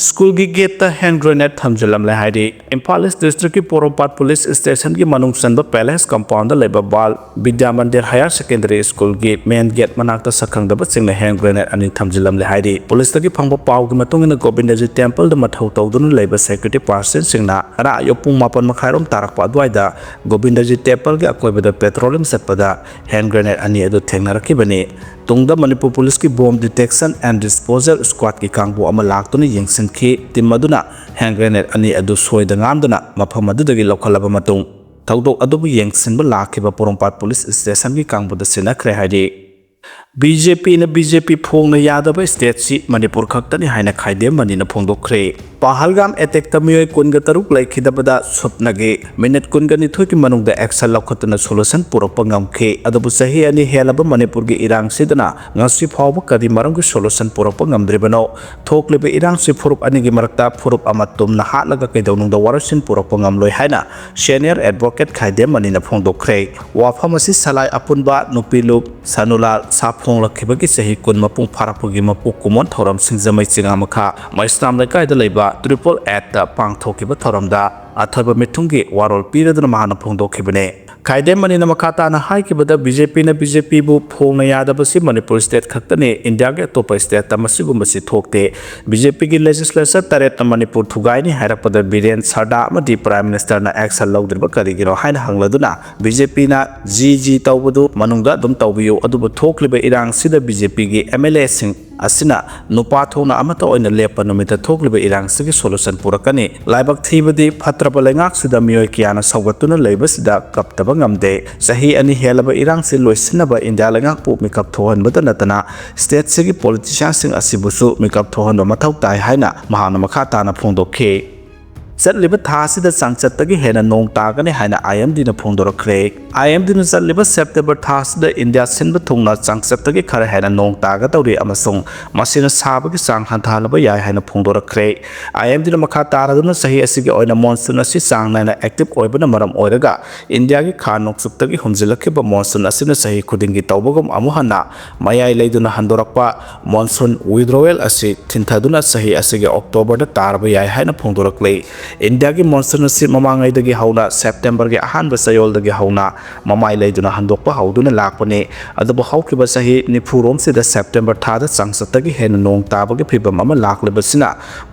ꯁ꯭ꯀꯨꯜꯒꯤ ꯒꯦꯠꯇ ꯍꯦꯟ ꯒ꯭ꯔꯦꯅꯦꯗ ꯊꯝꯖꯤꯜꯂꯝꯂꯦ ꯍꯥꯏꯔꯤ꯫ ꯏꯝꯐꯥꯜ ꯏꯁ ꯗꯤꯁꯇ꯭ꯔꯤꯛꯀꯤ ꯄꯣꯔꯣꯝꯄꯥꯠ ꯄꯨꯂꯤꯁ ꯁ꯭ꯇꯦꯁꯟꯒꯤ ꯃꯅꯨꯡ ꯆꯟꯕ ꯄꯦꯂꯦꯁ ꯀꯝꯄꯥꯎꯟꯗ ꯂꯩꯕ ꯕꯥꯜ ꯕꯤꯗ꯭ꯌꯥ ꯃꯟꯗꯤꯔ ꯍꯥꯌꯔ ꯁꯦꯀꯦꯟꯗꯔꯤ ꯁ꯭ꯀꯨꯜꯒꯤ ꯃꯦꯟ ꯒꯦꯠ ꯃꯅꯥꯛꯇ ꯁꯛꯈꯪꯗꯕꯁꯤꯡꯅ ꯍꯦꯟ ꯒ꯭ꯔꯦꯅꯦꯗ ꯑꯅꯤ ꯊꯝꯖꯤꯜꯂꯝꯂꯦ ꯍꯥꯏꯔꯤ꯫ ꯄꯨꯂꯤꯁꯇꯒꯤ ꯐꯪꯕ ꯄꯥꯎꯒꯤ ꯃꯇꯨꯡ ꯏꯟꯅ, ꯒꯣꯕꯤꯟꯗꯖꯤ ꯇꯦꯝꯄꯜꯗ ꯃꯊꯧ ꯇꯧꯗꯨꯅ ꯂꯩꯕ ꯁꯦꯀ꯭ꯌꯨꯔꯤꯇꯤ ꯄꯥꯔꯁꯟꯁꯤꯡꯅ ꯉꯔꯥꯡ ꯑꯌꯨꯛ ꯄꯨꯡ ꯃꯥꯄꯟ ꯃꯈꯥꯏꯔꯣꯝ ꯇꯥꯔꯛꯄ ꯑꯗꯨꯋꯥꯏꯗ ꯒꯣꯕꯤꯟꯗꯖꯤ ꯇꯦꯝꯄꯜꯒꯤ ꯑꯀꯣꯏꯕꯗ ꯄꯦꯇ꯭ꯔꯣꯂꯤꯡ ꯆꯠꯄꯗ ꯍꯦꯟ ꯒ꯭ꯔꯦꯅꯦꯗ ꯑꯅꯤ ꯑꯗꯨ ꯊꯦꯡꯅꯔꯛꯈꯤꯕꯅꯤ꯫ ꯇꯨꯡꯗ ꯃꯅꯤꯄꯨꯔ ꯄꯨꯂꯤꯁꯀꯤ Bomb Detection and Disposal Squadꯀꯤ ꯀꯥꯡꯕꯨ ꯑꯃ ꯂꯥꯛꯇꯨꯅ ꯌꯦꯡꯁꯤꯟꯈꯤ꯫ ꯇꯤꯝ ꯑꯗꯨꯅ ꯍꯦꯟ ꯒ꯭ꯔꯦꯅꯦꯗ ꯑꯅꯤ ꯑꯗꯨ ꯁꯣꯏꯗ ꯉꯥꯝꯗꯅ ꯃꯐꯝ ꯑꯗꯨꯗꯒꯤ ꯂꯧꯈꯠꯂꯕ ꯃꯇꯨꯡ, ꯊꯧꯗꯣꯛ ꯑꯗꯨꯕꯨ ꯌꯦꯡꯁꯤꯟꯕ ꯂꯥꯛꯈꯤꯕ ꯄꯣꯔꯣꯝꯄꯥꯠ ꯄꯨꯂꯤꯁ ꯁ꯭ꯇꯦꯁꯟꯒꯤ ꯀꯥꯡꯕꯨꯗ ꯁꯤꯟꯅꯈ꯭ꯔꯦ ꯍꯥꯏꯔꯤ꯫ ꯕꯤ ꯖꯦ ꯄꯤꯅ ꯕꯤ ꯖꯦ ꯄꯤ ꯐꯣꯡꯅ ꯌꯥꯗꯕ ꯁ꯭ꯇꯦꯠꯁꯤ ꯃꯅꯤꯄꯨꯔ ꯈꯛꯇꯅꯤ ꯍꯥꯏꯅ ꯈꯥꯏꯗꯦꯝ ꯃꯅꯤꯅ ꯐꯣꯡꯗꯣꯛꯈ꯭ꯔꯦ꯫ ꯄꯍꯜꯒꯥꯝ ꯑꯦꯇꯦꯛꯇ ꯃꯤꯑꯣꯏ ꯀꯨꯟꯒ ꯇꯔꯨꯛ ꯂꯩꯈꯤꯗꯕꯗ ꯁꯨꯞꯅꯒꯤ ꯃꯤꯅꯤꯠ ꯀꯨꯟꯒ ꯅꯤꯊꯣꯏꯒꯤ ꯃꯅꯨꯡꯗ ꯑꯦꯛꯁꯟ ꯂꯧꯈꯠꯇꯨꯅ ꯁꯣꯂꯨꯁꯟ ꯄꯨꯔꯛꯄ ꯉꯝꯈꯤ꯫ ꯑꯗꯨꯕꯨ ꯆꯍꯤ ꯑꯅꯤ ꯍꯦꯜꯂꯕ ꯃꯅꯤꯄꯨꯔꯒꯤ ꯏꯔꯥꯡꯁꯤꯗꯅ ꯉꯁꯤ ꯐꯥꯎꯕ ꯀꯔꯤ ꯃꯔꯝꯒꯤ ꯁꯣꯂꯨꯁꯟ ꯄꯨꯔꯛꯄ ꯉꯝꯗ꯭ꯔꯤꯕꯅꯣ? ꯊꯣꯛꯂꯤꯕ ꯏꯔꯥꯡꯁꯤ ꯐꯨꯔꯨꯞ ꯑꯅꯤꯒꯤ ꯃꯔꯛꯇ ꯐꯨꯔꯨꯞ ꯑꯃ ꯇꯨꯝꯅ ꯍꯥꯠꯂꯒ ꯀꯩꯗꯧꯅꯨꯡꯗ ꯋꯥꯔꯣꯏꯁꯤꯟ ꯄꯨꯔꯛꯄ ꯉꯝꯂꯣꯏ ꯍꯥꯏꯅ ꯁꯦꯅꯤꯌꯔ ꯑꯦꯗꯚꯣꯀꯦꯠ ꯈꯥꯏꯗꯦꯝ ꯃꯅꯤꯅ ꯐꯣꯡꯗꯣꯛꯈ꯭ꯔꯦ꯫ ꯋꯥꯐꯝ ꯑꯁꯤ ꯁꯂꯥꯏ ꯑꯄꯨꯟꯕ, ꯅꯨꯄꯤ ꯂꯨꯞ, ꯁꯅꯨꯂꯥꯜ, ꯁꯥ ꯐꯣꯡꯂꯛꯈꯤꯕꯒꯤ ꯆꯍꯤ ꯀꯨꯟ ꯃꯄꯨꯡ ꯐꯥꯔꯛꯄꯒꯤ ꯃꯄꯣꯛ ꯀꯨꯝꯑꯣꯟ ꯊꯧꯔꯝ ꯁꯤꯡꯖꯃꯩ ꯆꯤꯉꯥ ꯃꯈꯥ ꯃꯩꯁꯅꯥꯝ ꯂꯩꯀꯥꯏꯗ ꯂꯩꯕ ꯇ꯭ꯔꯤꯄꯜ ꯑꯦꯠꯇ ꯄꯥꯡꯊꯣꯛꯈꯤꯕ ꯊꯧꯔꯝꯗ ꯑꯊꯣꯏꯕ ꯃꯤꯊꯨꯡꯒꯤ ꯋꯥꯔꯣꯜ ꯄꯤꯔꯗꯨꯅ ꯃꯍꯥꯛꯅ ꯐꯣꯡꯗꯣꯛꯈꯤꯕꯅꯤ꯫ ꯈꯥꯏꯗꯦꯝ ꯃꯅꯤꯅ ꯃꯈꯥ ꯇꯥꯅ ꯍꯥꯏꯈꯤꯕꯗ, ꯕꯤ ꯖꯦ ꯄꯤꯅ ꯕꯤ ꯖꯦ ꯄꯤꯕꯨ ꯐꯣꯡꯅ ꯌꯥꯗꯕꯁꯤ ꯃꯅꯤꯄꯨꯔ ꯁ꯭ꯇꯦꯠ ꯈꯛꯇꯅꯤ, ꯏꯟꯗꯤꯌꯥꯒꯤ ꯑꯇꯣꯞꯄ ꯁ꯭ꯇꯦꯠꯇ ꯃꯁꯤꯒꯨꯝꯕꯁꯤ ꯊꯣꯛꯇꯦ꯫ ꯕꯤ ꯖꯦ ꯄꯤꯒꯤ ꯂꯦꯖꯤꯁꯂꯦꯆꯔ ꯇꯔꯦꯠꯅ ꯃꯅꯤꯄꯨꯔ ꯊꯨꯒꯥꯏꯅꯤ ꯍꯥꯏꯔꯛꯄꯗ ꯕꯤꯔꯦꯟ ꯁꯔꯗꯥ ꯑꯃꯗꯤ ꯄ꯭ꯔꯥꯏꯝ ꯃꯤꯅꯤꯁꯇꯔꯅ ꯑꯦꯛꯁꯟ ꯂꯧꯗ꯭ꯔꯤꯕ ꯀꯔꯤꯒꯤꯅꯣ ꯍꯥꯏꯅ ꯍꯪꯂꯗꯨꯅ, ꯕꯤ ꯖꯦ ꯄꯤꯅ ꯖꯤ ꯖꯤ ꯇꯧꯕꯗꯨ ꯃꯅꯨꯡꯗ ꯑꯗꯨꯝ ꯇꯧꯕꯤꯌꯨ, ꯑꯗꯨꯕꯨ ꯊꯣꯛꯂꯤꯕ ꯏꯔꯥꯡꯁꯤꯗ ꯕꯤ ꯖꯦ ꯄꯤꯒꯤ ꯑꯦꯝ ꯑꯦꯜ ꯑꯦꯁꯤꯡ ꯑꯁꯤꯅ ꯅꯨꯄꯥ ꯊꯣꯛꯅ ꯑꯃꯠꯇ ꯑꯣꯏꯅ ꯂꯦꯞꯄ ꯅꯨꯃꯤꯠꯇ ꯊꯣꯛꯂꯤꯕ ꯏꯔꯥꯡꯁꯤꯒꯤ ꯁꯣꯂꯨꯁꯟ ꯄꯨꯔꯛꯀꯅꯤ꯫ ꯂꯥꯏꯕꯛ ꯊꯤꯕꯗꯤ ꯐꯠꯇ꯭ꯔꯕ ꯂꯩꯉꯥꯛꯁꯤꯗ ꯃꯤꯑꯣꯏ ꯀꯌꯥꯅ ꯁꯧꯒꯠꯇꯨꯅ ꯂꯩꯕꯁꯤꯗ ꯀꯞꯇꯕ ꯉꯝꯗꯦ꯫ ꯆꯍꯤ ꯑꯅꯤ ꯍꯦꯜꯂꯕ ꯏꯔꯥꯡꯁꯤ ꯂꯣꯏꯁꯤꯟꯅꯕ ꯏꯟꯗꯤꯌꯥ ꯂꯩꯉꯥꯛꯄꯨ ꯃꯤꯀꯞ ꯊꯣꯛꯍꯟꯕꯗ ꯅꯠꯇꯅ ꯁ꯭ꯇꯦꯠꯁꯤꯒꯤ ꯄꯣꯂꯤꯇꯤꯁꯤꯌꯥꯟꯁꯤꯡ ꯑꯁꯤꯕꯨꯁꯨ ꯃꯤꯀꯞ ꯊꯣꯛꯍꯟꯕ ꯃꯊꯧ ꯇꯥꯏ ꯍꯥꯏꯅ ꯃꯍꯥꯛꯅ ꯃꯈꯥ ꯇꯥꯅ ꯐꯣꯡꯗꯣꯛꯈꯤ꯫ ꯆꯠꯂꯤꯕ ꯊꯥ ꯑꯁꯤꯗ ꯆꯥꯡꯆꯠꯇꯒꯤ ꯍꯦꯟꯅ ꯅꯣꯡ ꯇꯥꯒꯅꯤ ꯍꯥꯏꯅ ꯑꯥꯏ ꯑꯦꯝ ꯗꯤꯅ ꯐꯣꯡꯗꯣꯔꯛꯈ꯭ꯔꯦ꯫ ꯑꯥꯏ ꯑꯦꯝ ꯗꯤꯅ ꯆꯠꯂꯤꯕ ꯁꯦꯞꯇꯦꯝꯕꯔ ꯊꯥ ꯑꯁꯤꯗ ꯏꯟꯗꯤꯌꯥ ꯁꯤꯟꯕ ꯊꯨꯡꯅ ꯆꯥꯡꯆꯠꯇꯒꯤ ꯈꯔ ꯍꯦꯟꯅ ꯅꯣꯡ ꯇꯥꯒꯗꯧꯔꯤ ꯑꯃꯁꯨꯡ ꯃꯁꯤꯅ ꯁꯥꯕꯒꯤ ꯆꯥꯡ ꯍꯟꯊꯍꯜꯂꯕ ꯌꯥꯏ ꯍꯥꯏꯅ ꯐꯣꯡꯗꯣꯔꯛꯈ꯭ꯔꯦ꯫ ꯑꯥꯏ ꯑꯦꯝ ꯗꯤꯅ ꯃꯈꯥ ꯇꯥꯔꯗꯨꯅ ꯆꯍꯤ ꯑꯁꯤꯒꯤ ꯑꯣꯏꯅ ꯃꯣꯟꯁꯨꯟ ꯑꯁꯤ ꯆꯥꯡ ꯅꯥꯏꯅ ꯑꯦꯛꯇꯤꯚ ꯑꯣꯏꯕꯅ ꯃꯔꯝ ꯑꯣꯏꯔꯒ ꯏꯟꯗꯤꯌꯥꯒꯤ ꯈꯥ ꯅꯣꯡꯆꯨꯞꯇꯒꯤ ꯍꯨꯝꯖꯤꯜꯂꯛꯈꯤꯕ ꯃꯣꯟꯁꯨꯟ ꯑꯁꯤꯅ ꯆꯍꯤ ꯈꯨꯗꯤꯡꯒꯤ ꯇꯧꯕꯒꯨꯝ ꯑꯃꯨꯛ ꯍꯟꯅ ꯃꯌꯥꯏ ꯂꯩꯗꯨꯅ ꯍꯟꯗꯣꯔꯛꯄ ꯃꯣꯟꯁꯨꯟ ꯋꯤꯗ꯭ꯔꯣꯋꯦꯜ ꯑꯁꯤ ꯊꯤꯟꯊꯗꯨꯅ ꯆꯍꯤ ꯑꯁꯤꯒꯤ ꯑꯣꯛꯇꯣꯕꯔꯗ ꯇꯥꯔꯕ ꯌꯥꯏ ꯍꯥꯏꯅ ꯐꯣꯡꯗꯣꯔꯛꯂꯤ꯫ ꯏꯟꯗꯤꯌꯥꯒꯤ ꯃꯣꯟꯁꯨꯟ ꯑꯁꯤ ꯃꯃꯥꯡꯉꯩꯗꯒꯤ ꯍꯧꯅ ꯁꯦꯞꯇꯦꯝꯕꯔꯒꯤ ꯑꯍꯥꯟꯕ ꯆꯌꯣꯜꯗꯒꯤ ꯍꯧꯅ ꯃꯃꯥꯏ ꯂꯩꯗꯨꯅ ꯍꯟꯗꯣꯛꯄ ꯍꯧꯗꯨꯅ ꯂꯥꯛꯄꯅꯤ꯫ ꯑꯗꯨꯕꯨ ꯍꯧꯈꯤꯕ ꯆꯍꯤ ꯅꯤꯐꯨ ꯔꯣꯝꯁꯤꯗ ꯁꯦꯞꯇꯦꯝꯕꯔ ꯊꯥꯗ ꯆꯥꯡꯆꯠꯇꯒꯤ ꯍꯦꯟꯅ ꯅꯣꯡ ꯇꯥꯕꯒꯤ ꯐꯤꯚꯝ ꯑꯃ ꯂꯥꯛꯂꯤꯕꯁꯤꯅ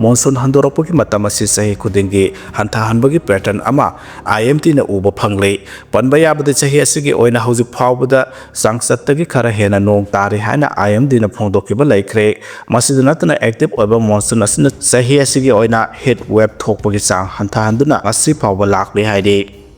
ꯃꯣꯟꯁꯨꯟ ꯍꯟꯗꯣꯔꯛꯄꯒꯤ ꯃꯇꯝ ꯑꯁꯤ ꯆꯍꯤ ꯈꯨꯗꯤꯡꯒꯤ ꯍꯟꯊꯍꯟꯕꯒꯤ ꯄꯦꯇꯔꯟ ꯑꯃ ꯑꯥꯏ ꯑꯦꯝ ꯗꯤꯅ ꯎꯕ ꯐꯪꯂꯤ꯫ ꯄꯟꯕ ꯌꯥꯕꯗꯤ, ꯆꯍꯤ ꯑꯁꯤꯒꯤ ꯑꯣꯏꯅ ꯍꯧꯖꯤꯛ ꯐꯥꯎꯕꯗ ꯆꯥꯡꯆꯠꯇꯒꯤ ꯈꯔ ꯍꯦꯟꯅ ꯅꯣꯡ ꯇꯥꯔꯤ ꯍꯥꯏꯅ ꯑꯥꯏ ꯑꯦꯝ ꯗꯤꯅ ꯐꯣꯡꯗꯣꯛꯈꯤꯕ ꯂꯩꯈ꯭ꯔꯦ꯫ ꯃꯁꯤꯗ ꯅꯠꯇꯅ, ꯑꯦꯛꯇꯤꯚ ꯑꯣꯏꯕ ꯃꯣꯟꯁꯨꯟ ꯑꯁꯤꯅ ꯆꯍꯤ ꯑꯁꯤꯒꯤ ꯑꯣꯏꯅ ꯍꯤꯠ ꯋꯦꯕ ꯊꯣꯛꯄꯒꯤ ꯆꯥꯡ ꯍꯟꯊꯍꯟꯗꯨꯅ ꯉꯁꯤ ꯐꯥꯎꯕ ꯂꯥꯛꯂꯤ ꯍꯥꯏꯔꯤ꯫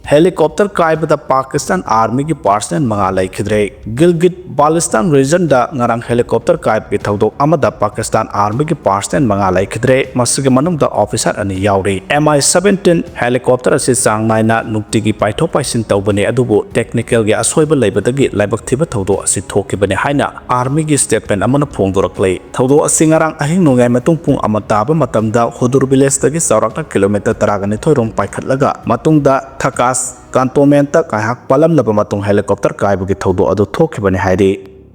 ꯍꯦꯂꯤꯀꯣꯞꯇꯔ ꯀꯥꯏꯕꯗ ꯄꯥꯀꯤꯁꯇꯥꯟ ꯑꯥꯔꯃꯤꯒꯤ ꯄꯥꯔꯁꯅꯦꯜ ꯃꯉꯥ ꯂꯩꯈꯤꯗ꯭ꯔꯦ꯫ ꯒꯤꯜꯒꯤꯠ ꯕꯥꯂꯤꯁꯇꯥꯟ ꯔꯤꯖꯟꯗ ꯉꯔꯥꯡ ꯍꯦꯂꯤꯀꯣꯞꯇꯔ ꯀꯥꯏꯕꯒꯤ ꯊꯧꯗꯣꯛ ꯑꯃꯗ ꯄꯥꯀꯤꯁꯇꯥꯟ ꯑꯥꯔꯃꯤꯒꯤ ꯄꯥꯔꯁꯅꯦꯜ ꯃꯉꯥ ꯂꯩꯈꯤꯗ꯭ꯔꯦ꯫ ꯃꯁꯤꯒꯤ ꯃꯅꯨꯡꯗ ꯑꯣꯐꯤꯁꯥꯔ ꯑꯅꯤ ꯌꯥꯎꯔꯤ꯫ ꯑꯦꯝ ꯑꯥꯏ ꯁꯚꯦꯟꯇꯤꯟ ꯍꯦꯂꯤꯀꯣꯞꯇꯔ ꯑꯁꯤ ꯆꯥꯡ ꯅꯥꯏꯅ ꯅꯨꯡꯇꯤꯒꯤ ꯄꯥꯏꯊꯣꯛ ꯄꯥꯏꯁꯤꯟ ꯇꯧꯕꯅꯤ, ꯑꯗꯨꯕꯨ ꯇꯦꯛꯅꯤꯀꯦꯜꯒꯤ ꯑꯁꯣꯏꯕ ꯂꯩꯕꯗꯒꯤ ꯂꯥꯏꯕꯛ ꯊꯤꯕ ꯊꯧꯗꯣꯛ ꯑꯁꯤ ꯊꯣꯛꯈꯤꯕꯅꯤ ꯍꯥꯏꯅ ꯑꯥꯔꯃꯤꯒꯤ ꯁ꯭ꯇꯦꯠꯃꯦꯟ ꯑꯃꯅ ꯐꯣꯡꯗꯣꯔꯛꯂꯤ꯫ ꯊꯧꯗꯣꯛ ꯑꯁꯤ ꯉꯔꯥꯡ ꯑꯍꯤꯡ ꯅꯣꯡꯌꯥꯏ ꯃꯇꯨꯡ ꯄꯨꯡ ꯑꯃ ꯇꯥꯕ ꯃꯇꯝꯗ ꯍꯨꯗꯨꯔ ꯚꯤꯂꯦꯖꯇꯒꯤ ꯆꯥꯎꯔꯥꯛꯅ ꯀꯤꯂꯣꯃꯤꯇꯔ ꯇꯔꯥꯒ ꯅꯤꯊꯣꯏ ꯔꯣꯝ ꯄꯥꯏꯈꯠꯂꯒ ꯃꯇꯨꯡꯗ ꯊꯀꯥꯁ ꯀꯥꯟꯇꯣꯟꯃꯦꯟꯇ ꯉꯥꯏꯍꯥꯛ ꯄꯥꯜꯂꯝꯂꯕ ꯃꯇꯨꯡ ꯍꯦꯂꯤꯀꯣꯞꯇꯔ ꯀꯥꯏꯕꯒꯤ ꯊꯧꯗꯣꯛ ꯑꯗꯨ ꯊꯣꯛꯈꯤꯕꯅꯤ ꯍꯥꯏꯔꯤ꯫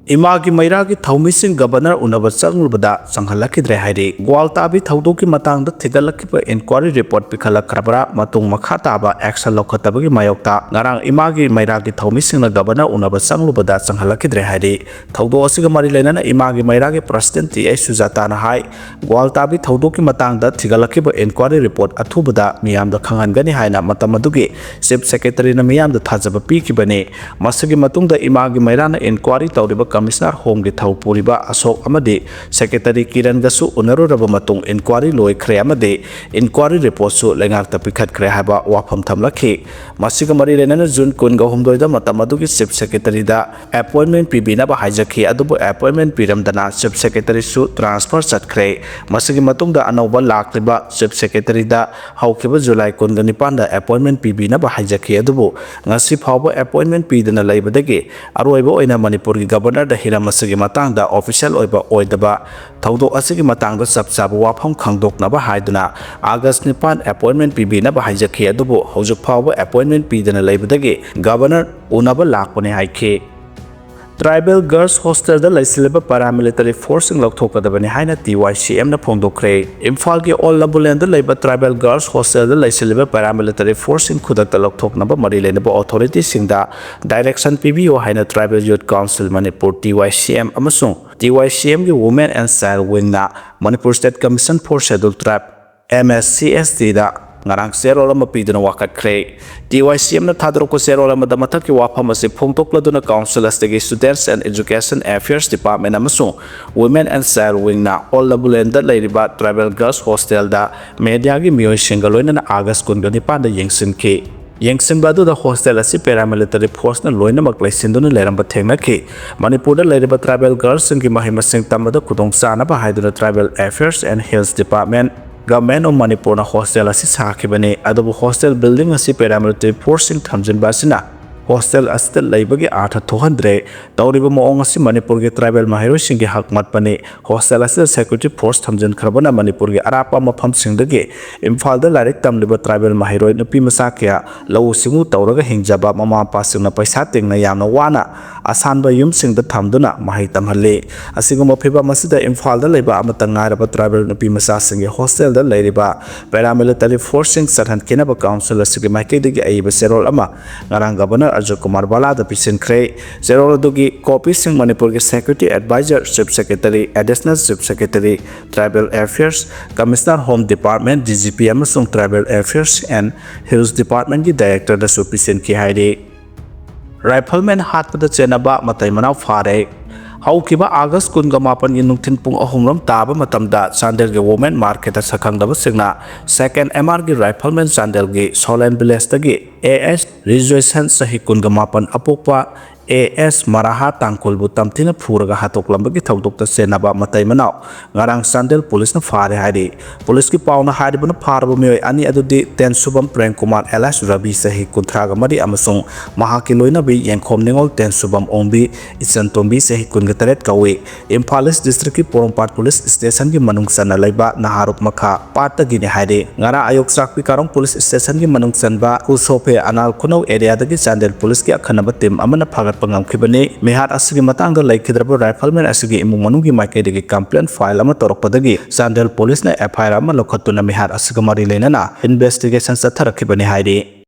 ꯏꯃꯥꯒꯤ ꯃꯩꯔꯥꯒꯤ ꯊꯧꯃꯤꯁꯤꯡ ꯒꯕꯔꯅꯔ ꯎꯅꯕ ꯆꯪꯂꯨꯕꯗ ꯆꯪꯍꯜꯂꯛꯈꯤꯗ꯭ꯔꯦ ꯍꯥꯏꯔꯤ꯫ ꯒ꯭ꯋꯥꯜ ꯇꯥꯕꯤ ꯊꯧꯗꯣꯛꯀꯤ ꯃꯇꯥꯡꯗ ꯊꯤꯒꯠꯂꯛꯈꯤꯕ ꯏꯟꯀ꯭ꯋꯥꯔꯤ ꯔꯤꯄꯣꯔꯠ ꯄꯤꯈꯠꯂꯛꯈ꯭ꯔꯕ꯭ꯔꯥ, ꯃꯇꯨꯡ ꯃꯈꯥ ꯇꯥꯕ ꯑꯦꯛꯁꯟ ꯂꯧꯈꯠꯇꯕꯒꯤ ꯃꯥꯌꯣꯛꯇ ꯉꯔꯥꯡ ꯏꯃꯥꯒꯤ ꯃꯩꯔꯥꯒꯤ ꯊꯧꯃꯤꯁꯤꯡꯅ ꯒꯕꯔꯅꯔ ꯎꯅꯕ ꯆꯪꯂꯨꯕꯗ ꯆꯪꯍꯜꯂꯛꯈꯤꯗ꯭ꯔꯦ ꯍꯥꯏꯔꯤ꯫ ꯊꯧꯗꯣꯛ ꯑꯁꯤꯒ ꯃꯔꯤ ꯂꯩꯅꯅ ꯏꯃꯥꯒꯤ ꯃꯩꯔꯥꯒꯤ ꯄ꯭ꯔꯁꯤꯗꯦꯟꯠ ꯇꯤ ꯑꯩꯆ ꯁꯨꯖꯥꯇꯥꯅ ꯍꯥꯏ, ꯒ꯭ꯋꯥꯜ ꯇꯥꯕꯤ ꯊꯧꯗꯣꯛꯀꯤ ꯃꯇꯥꯡꯗ ꯊꯤꯒꯠꯂꯛꯈꯤꯕ ꯏꯟꯀ꯭ꯋꯥꯔꯤ ꯔꯤꯄꯣꯔꯠ ꯑꯊꯨꯕꯗ ꯃꯤꯌꯥꯝꯗ ꯈꯪꯍꯟꯒꯅꯤ ꯍꯥꯏꯅ ꯃꯇꯝ ꯑꯗꯨꯒꯤ ꯆꯤꯐ ꯁꯦꯀ꯭ꯔꯦꯇꯔꯤꯅ ꯃꯤꯌꯥꯝꯗ ꯊꯥꯖꯕ ꯄꯤꯈꯤꯕꯅꯤ꯫ ꯃꯁꯤꯒꯤ ꯃꯇꯨꯡꯗ ꯏꯃꯥꯒꯤ ꯃꯩꯔꯥꯅ ꯏꯟꯀ꯭ꯋꯥꯔꯤ ꯇꯧꯔꯤꯕ ꯀꯃꯤꯁꯅꯔ ꯍꯣꯝꯒꯤ ꯊꯧ ꯄꯨꯔꯤꯕ ꯑꯁꯣꯛ ꯑꯃꯗꯤ ꯁꯦꯀ꯭ꯔꯦꯇꯔꯤ ꯀꯤꯔꯟꯒꯁꯨ ꯎꯅꯔꯨꯔꯕ ꯃꯇꯨꯡ ꯏꯟꯀ꯭ꯋꯥꯔꯤ ꯂꯣꯏꯈ꯭ꯔꯦ ꯑꯃꯗꯤ ꯏꯟꯀ꯭ꯋꯥꯔꯤ ꯔꯤꯄꯣꯔꯠꯁꯨ ꯂꯩꯉꯥꯛꯇ ꯄꯤꯈꯠꯈ꯭ꯔꯦ ꯍꯥꯏꯕ ꯋꯥꯐꯝ ꯊꯝꯂꯛꯈꯤ꯫ ꯃꯁꯤꯒ ꯃꯔꯤ ꯂꯩꯅꯅ ꯖꯨꯟ ꯀꯨꯟꯒ ꯍꯨꯝꯗꯣꯏꯗ ꯃꯇꯝ ꯑꯗꯨꯒꯤ ꯆꯤꯐ ꯁꯦꯀ꯭ꯔꯦꯇꯔꯤꯗ ꯑꯦꯄꯣꯏꯟꯃꯦꯟ ꯄꯤꯕꯤꯅꯕ ꯍꯥꯏꯖꯈꯤ, ꯑꯗꯨꯕꯨ ꯑꯦꯄꯣꯏꯟꯃꯦꯟ ꯄꯤꯔꯝꯗꯅ ꯆꯤꯐ ꯁꯦꯀ꯭ꯔꯦꯇꯔꯤꯁꯨ ꯇ꯭ꯔꯥꯟꯁꯐꯔ ꯆꯠꯈ꯭ꯔꯦ꯫ ꯃꯁꯤꯒꯤ ꯃꯇꯨꯡꯗ ꯑꯅꯧꯕ ꯂꯥꯛꯂꯤꯕ ꯆꯤꯐ ꯁꯦꯀ꯭ꯔꯦꯇꯔꯤꯗ ꯍꯧꯈꯤꯕ ꯖꯨꯂꯥꯏ ꯀꯨꯟꯒ ꯅꯤꯄꯥꯟꯗ ꯑꯦꯄꯣꯏꯟꯃꯦꯟ ꯄꯤꯕꯤꯅꯕ ꯍꯥꯏꯖꯈꯤ, ꯑꯗꯨꯕꯨ ꯉꯁꯤ ꯐꯥꯎꯕ ꯑꯦꯄꯣꯏꯟꯃꯦꯟ ꯄꯤꯗꯅ ꯂꯩꯕꯗꯒꯤ ꯑꯔꯣꯏꯕ ꯑꯣꯏꯅ ꯃꯅꯤꯄꯨꯔꯒꯤ ꯒꯕꯔꯅꯔꯗ ꯍꯤꯔꯝ ꯑꯁꯤꯒꯤ ꯃꯇꯥꯡꯗ ꯑꯣꯐꯤꯁꯤꯌꯦꯜ ꯑꯣꯏꯕ ꯑꯣꯏꯗꯕ ꯊꯧꯗꯣꯛ ꯑꯁꯤꯒꯤ ꯃꯇꯥꯡꯗ ꯆꯞ ꯆꯥꯕ ꯋꯥꯐꯝ ꯈꯪꯗꯣꯛꯅꯕ ꯍꯥꯏꯗꯨꯅ ꯑꯥꯒꯁ ꯅꯤꯄꯥꯟ ꯑꯦꯄꯣꯏꯟꯃꯦꯟ ꯄꯤꯕꯤꯅꯕ ꯍꯥꯏꯖꯈꯤ, ꯑꯗꯨꯕꯨ ꯍꯧꯖꯤꯛ ꯐꯥꯎꯕ ꯑꯦꯄꯣꯏꯟꯃꯦꯟ ꯄꯤꯗꯅ ꯂꯩꯕꯗꯒꯤ ꯒꯕꯔꯅꯔ ꯎꯅꯕ ꯂꯥꯛꯄꯅꯤ ꯍꯥꯏꯈꯤ꯫ ꯇ꯭ꯔꯥꯏꯕꯦꯜ ꯒꯔꯜꯁ ꯍꯣꯁꯇꯦꯜꯗ ꯂꯩꯁꯤꯜꯂꯤꯕ ꯄꯦꯔꯥꯃꯤꯂꯤꯇꯔꯤ ꯐꯣꯔꯁꯁꯤꯡ ꯂꯧꯊꯣꯛꯀꯗꯕꯅꯤ ꯍꯥꯏꯅ ꯇꯤ ꯋꯥꯏ ꯁꯤ ꯑꯦꯝꯅ ꯐꯣꯡꯗꯣꯛꯈ꯭ꯔꯦ꯫ ꯏꯝꯐꯥꯜꯒꯤ ꯑꯣꯜ ꯂꯕꯨꯂꯦꯟꯗ ꯂꯩꯕ ꯇ꯭ꯔꯥꯏꯕꯦꯜ ꯒꯔꯜꯁ ꯍꯣꯁꯇꯦꯜꯗ ꯂꯩꯁꯤꯜꯂꯤꯕ ꯄꯦꯔꯥꯃꯤꯂꯤꯇꯔꯤ ꯐꯣꯔꯁꯁꯤꯡ ꯈꯨꯗꯛꯇ ꯂꯧꯊꯣꯛꯅꯕ ꯃꯔꯤ ꯂꯩꯅꯕ ꯑꯣꯊꯣꯔꯤꯇꯤꯁꯤꯡꯗ ꯗꯥꯏꯔꯦꯛꯁꯟ ꯄꯤꯕꯤꯌꯨ ꯍꯥꯏꯅ ꯇ꯭ꯔꯥꯏꯕꯦꯜ ꯌꯨꯠ ꯀꯥꯎꯟꯁꯤꯜ ꯃꯅꯤꯄꯨꯔ, ꯇꯤ ꯋꯥꯏ ꯁꯤ ꯑꯦꯝ, ꯑꯃꯁꯨꯡ ꯇꯤ ꯋꯥꯏ ꯁꯤ ꯑꯦꯝꯒꯤ Women and Child Wingꯅ Manipur State Commission for Scheduled Tribe, M S C S ꯇꯤꯗ ꯉꯔꯥꯡ ꯆꯦꯔꯣꯜ ꯑꯃ ꯄꯤꯗꯨꯅ ꯋꯥꯀꯠꯈ꯭ꯔꯦ꯫ ꯇꯤ ꯋꯥꯏ ꯁꯤ ꯑꯦꯝꯅ ꯊꯥꯗꯣꯔꯛꯄ ꯆꯦꯔꯣꯜ ꯑꯃꯗ ꯃꯊꯛꯀꯤ ꯋꯥꯐꯝ ꯑꯁꯤ ꯐꯣꯡꯗꯣꯛꯂꯗꯨꯅ ꯀꯥꯎꯟꯁꯤꯜ ꯑꯁꯤꯗꯒꯤ Students and Education Affairs Department ꯑꯃꯁꯨꯡ Women and Child Wingꯅ ꯑꯣꯜ ꯂꯕꯨꯂꯦꯟꯗ ꯂꯩꯔꯤꯕ ꯇ꯭ꯔꯥꯏꯕꯦꯜ ꯒꯔꯜꯁ ꯍꯣꯁꯇꯦꯜꯗ ꯃꯦꯗꯤꯌꯥꯒꯤ ꯃꯤꯑꯣꯏꯁꯤꯡꯒ ꯂꯣꯏꯅꯅ ꯑꯥꯒꯁ ꯀꯨꯟꯒ ꯅꯤꯄꯥꯟꯗ ꯌꯦꯡꯁꯤꯟꯈꯤ꯫ ꯌꯦꯡꯁꯤꯟꯕ ꯑꯗꯨꯗ ꯍꯣꯁꯇꯦꯜ ꯑꯁꯤ ꯄꯦꯔꯥꯃꯤꯂꯤꯇꯔꯤ ꯐꯣꯔꯁꯅ ꯂꯣꯏꯅꯃꯛ ꯂꯩꯁꯤꯟꯗꯨꯅ ꯂꯩꯔꯝꯕ ꯊꯦꯡꯅꯈꯤ꯫ ꯃꯅꯤꯄꯨꯔꯗ ꯂꯩꯔꯤꯕ ꯇ꯭ꯔꯥꯏꯕꯦꯜ ꯒꯔꯜꯁꯤꯡꯒꯤ ꯃꯍꯩ ꯃꯁꯤꯡ ꯇꯝꯕꯗ ꯈꯨꯗꯣꯡꯆꯥꯅꯕ ꯍꯥꯏꯗꯨꯅ Tribal Affairs and Hills Department, Government of ꯃꯅꯤꯄꯨꯔꯅ ꯍꯣꯁꯇꯦꯜ ꯑꯁꯤ ꯁꯥꯈꯤꯕꯅꯤ, ꯑꯗꯨꯕꯨ ꯍꯣꯁꯇꯦꯜ ꯕꯤꯜꯗꯤꯡ ꯑꯁꯤ ꯄꯦꯔꯥꯃꯤꯂꯤꯇꯔꯤ ꯐꯣꯔꯁꯁꯤꯡ ꯊꯝꯖꯤꯟꯕ ꯑꯁꯤꯅ ꯍꯣꯁꯇꯦꯜ ꯑꯁꯤꯗ ꯂꯩꯕꯒꯤ ꯑꯥꯔꯊ ꯊꯣꯛꯍꯟꯗ꯭ꯔꯦ꯫ ꯇꯧꯔꯤꯕ ꯃꯑꯣꯡ ꯑꯁꯤ ꯃꯅꯤꯄꯨꯔꯒꯤ ꯇ꯭ꯔꯥꯏꯕꯦꯜ ꯃꯍꯩꯔꯣꯏꯁꯤꯡꯒꯤ ꯍꯛ ꯃꯠꯄꯅꯤ꯫ ꯍꯣꯁꯇꯦꯜ ꯑꯁꯤꯗ ꯁꯦꯀ꯭ꯌꯨꯔꯤꯇꯤ ꯐꯣꯔꯁ ꯊꯝꯖꯤꯟꯈ꯭ꯔꯕꯅ ꯃꯅꯤꯄꯨꯔꯒꯤ ꯑꯔꯥꯞꯄ ꯃꯐꯝꯁꯤꯡꯗꯒꯤ ꯏꯝꯐꯥꯜꯗ ꯂꯥꯏꯔꯤꯛ ꯇꯝꯂꯤꯕ ꯇ꯭ꯔꯥꯏꯕꯦꯜ ꯃꯍꯩꯔꯣꯏ ꯅꯨꯄꯤ ꯃꯆꯥ ꯀꯌꯥ ꯂꯧꯎ ꯁꯤꯡꯎ ꯇꯧꯔꯒ ꯍꯤꯡꯖꯕ ꯃꯃꯥ ꯃꯄꯥꯁꯤꯡꯅ ꯄꯩꯁꯥ ꯇꯤꯡꯅ ꯌꯥꯝꯅ ꯋꯥꯅ ꯑꯁꯥꯟꯕ ꯌꯨꯝꯁꯤꯡꯗ ꯊꯝꯗꯨꯅ ꯃꯍꯩ ꯇꯝꯍꯜꯂꯤ꯫ ꯑꯁꯤꯒꯨꯝꯕ ꯐꯤꯚꯝ ꯑꯁꯤꯗ ꯏꯝꯐꯥꯜꯗ ꯂꯩꯕ ꯑꯃꯠꯇ ꯉꯥꯏꯔꯕ ꯇ꯭ꯔꯥꯏꯕꯦꯜ ꯅꯨꯄꯤ ꯃꯆꯥꯁꯤꯡꯒꯤ ꯍꯣꯁꯇꯦꯜꯗ ꯂꯩꯔꯤꯕ ꯄꯦꯔꯥꯃꯤꯂꯤꯇꯔꯤ ꯐꯣꯔꯁꯁꯤꯡ ꯆꯠꯍꯟꯈꯤꯅꯕ ꯀꯥꯎꯟꯁꯤꯜ ꯑꯁꯤꯒꯤ ꯃꯥꯏꯀꯩꯗꯒꯤ ꯑꯏꯕ ꯆꯦꯔꯣꯜ ꯑꯃ ꯉꯔꯥꯡ ꯒꯚꯔꯅꯔ ꯑꯖꯣꯏ ꯀꯨꯃꯥꯔ ꯕꯂꯥꯗ ꯄꯤꯁꯤꯟꯈ꯭ꯔꯦ꯫ ꯆꯦꯔꯣꯜ ꯑꯗꯨꯒꯤ ꯀꯣꯄꯤꯁꯤꯡ ꯃꯅꯤꯄꯨꯔꯒꯤ security advisor, chief secretary, additional chief secretary, tribal affairs, commissioner home department, D G P, ꯑꯃꯁꯨꯡ ꯇ꯭ꯔꯥꯏꯕꯦꯜ ꯑꯦꯐꯤꯌꯔꯁ ꯑꯦꯟ ꯍꯤꯜꯁ ꯗꯤꯄꯥꯔꯠꯃꯦꯟꯒꯤ ꯗꯥꯏꯔꯦꯛꯇꯔꯗꯁꯨ ꯄꯤꯁꯤꯟꯈꯤ ꯍꯥꯏꯔꯤ꯫ ꯔꯥꯏꯐꯜꯃꯦꯟ ꯍꯥꯠꯄꯗ ꯆꯦꯟꯅꯕ ꯃꯇꯩ ꯃꯅꯥꯎ ꯐꯥꯔꯦ꯫ ꯍꯧꯈꯤꯕ ꯑꯥꯒꯁ ꯀꯨꯟꯒ ꯃꯥꯄꯟꯒꯤ ꯅꯨꯡꯊꯤꯜ ꯄꯨꯡ ꯑꯍꯨꯝ ꯔꯣꯝ ꯇꯥꯕ ꯃꯇꯝꯗ ꯆꯥꯟꯗꯦꯜꯒꯤ ꯋꯨꯃꯦꯟ ꯃꯥꯔꯀꯦꯠꯇ ꯁꯛꯈꯪꯗꯕꯁꯤꯡꯅ ꯁꯦꯀꯦꯟ ꯑꯦꯝ ꯑꯥꯔꯒꯤ ꯔꯥꯏꯐꯜꯃꯦꯟ ꯆꯥꯟꯗꯦꯜꯒꯤ ꯁꯣꯂꯦꯟ ꯚꯤꯂꯦꯖꯇꯒꯤ ꯑꯦ ꯑꯦꯁ ꯔꯤꯖꯣꯏꯁꯟ ꯆꯍꯤ ꯀꯨꯟꯒ ꯃꯥꯄꯟ ꯑꯄꯣꯛꯄ ꯑꯦ ꯑꯦꯁ ꯃꯔꯥꯍꯥ ꯇꯥꯡꯈꯨꯜꯕꯨ ꯇꯝꯊꯤꯅ ꯐꯨꯔꯒ ꯍꯥꯠꯇꯣꯛꯂꯝꯕꯒꯤ ꯊꯧꯗꯣꯛꯇ ꯆꯦꯟꯅꯕ ꯃꯇꯩ ꯃꯅꯥꯎ ꯉꯔꯥꯡ ꯆꯥꯟꯗꯦꯜ ꯄꯨꯂꯤꯁꯅ ꯐꯥꯔꯦ ꯍꯥꯏꯔꯤ꯫ ꯄꯨꯂꯤꯁꯀꯤ ꯄꯥꯎꯅ ꯍꯥꯏꯔꯤꯕꯅ ꯐꯥꯔꯕ ꯃꯤꯑꯣꯏ ꯑꯅꯤ ꯑꯗꯨꯗꯤ ꯇꯦꯟꯁꯨꯕꯝ ꯄ꯭ꯔꯦꯝ ꯀꯨꯃꯥꯔ ꯑꯦꯂꯥꯏꯁ ꯔꯕꯤ ꯆꯍꯤ ꯀꯨꯟꯊ꯭ꯔꯥꯒ ꯃꯔꯤ ꯑꯃꯁꯨꯡ ꯃꯍꯥꯛꯀꯤ ꯂꯣꯏꯅꯕꯤ ꯌꯦꯡꯈꯣꯝ ꯅꯤꯉꯣꯜ ꯇꯦꯟꯁꯨꯕꯝ ꯑꯣꯡꯕꯤ ꯏꯆꯟ ꯇꯣꯝꯕꯤ ꯆꯍꯤ ꯀꯨꯟꯒ ꯇꯔꯦꯠ ꯀꯧꯏ꯫ ꯏꯝꯐꯥꯜ ꯏꯁ ꯗꯤꯁꯇ꯭ꯔꯤꯛꯀꯤ ꯄꯣꯔꯣꯝꯄꯥꯠ ꯄꯨꯂꯤꯁ ꯁ꯭ꯇꯦꯁꯟꯒꯤ ꯃꯅꯨꯡ ꯆꯟꯅ ꯂꯩꯕ ꯅꯍꯥꯔꯣꯛ ꯃꯈꯥ ꯄꯥꯠꯇꯒꯤꯅꯤ ꯍꯥꯏꯔꯤ꯫ ꯉꯔꯥꯡ ꯑꯌꯨꯛ ꯆꯥꯛꯄꯤ ꯀꯥꯔꯣꯡ ꯄꯨꯂꯤꯁ ꯁ꯭ꯇꯦꯁꯟꯒꯤ ꯃꯅꯨꯡ ꯆꯟꯕ ꯀꯨꯁꯣꯐꯦ ꯑꯅꯥꯜ ꯈꯨꯅꯧ ꯑꯦꯔꯤꯌꯥꯗꯒꯤ ꯆꯥꯟꯗꯦꯜ ꯄꯨꯂꯤꯁꯀꯤ ꯑꯈꯟꯅꯕ ꯇꯤꯝ ꯑꯃꯅ ꯐꯥꯒꯠꯄ ꯉꯝꯈꯤꯕꯅꯤ꯫ ꯃꯤꯍꯥꯠ ꯑꯁꯤꯒꯤ ꯃꯇꯥꯡꯗ ꯂꯩꯈꯤꯗ꯭ꯔꯕ ꯔꯥꯏꯐꯜꯃꯦꯟ ꯑꯁꯤꯒꯤ ꯏꯃꯨꯡ ꯃꯅꯨꯡꯒꯤ ꯃꯥꯏꯀꯩꯗꯒꯤ ꯀꯝꯄ꯭ꯂꯦꯟ ꯐꯥꯏꯜ ꯑꯃ ꯇꯧꯔꯛꯄꯗꯒꯤ ꯆꯥꯟꯗꯦꯜ ꯄꯨꯂꯤꯁꯅ ꯑꯦꯐ ꯑꯥꯏ ꯑꯥꯔ ꯑꯃ ꯂꯧꯈꯠꯇꯨꯅ ꯃꯤꯍꯥꯠ ꯑꯁꯤꯒ ꯃꯔꯤ ꯂꯩꯅꯅ ꯏꯟꯚꯦꯁꯇꯤꯒꯦꯁꯟ ꯆꯠꯊꯔꯛꯈꯤꯕꯅꯤ ꯍꯥꯏꯔꯤ꯫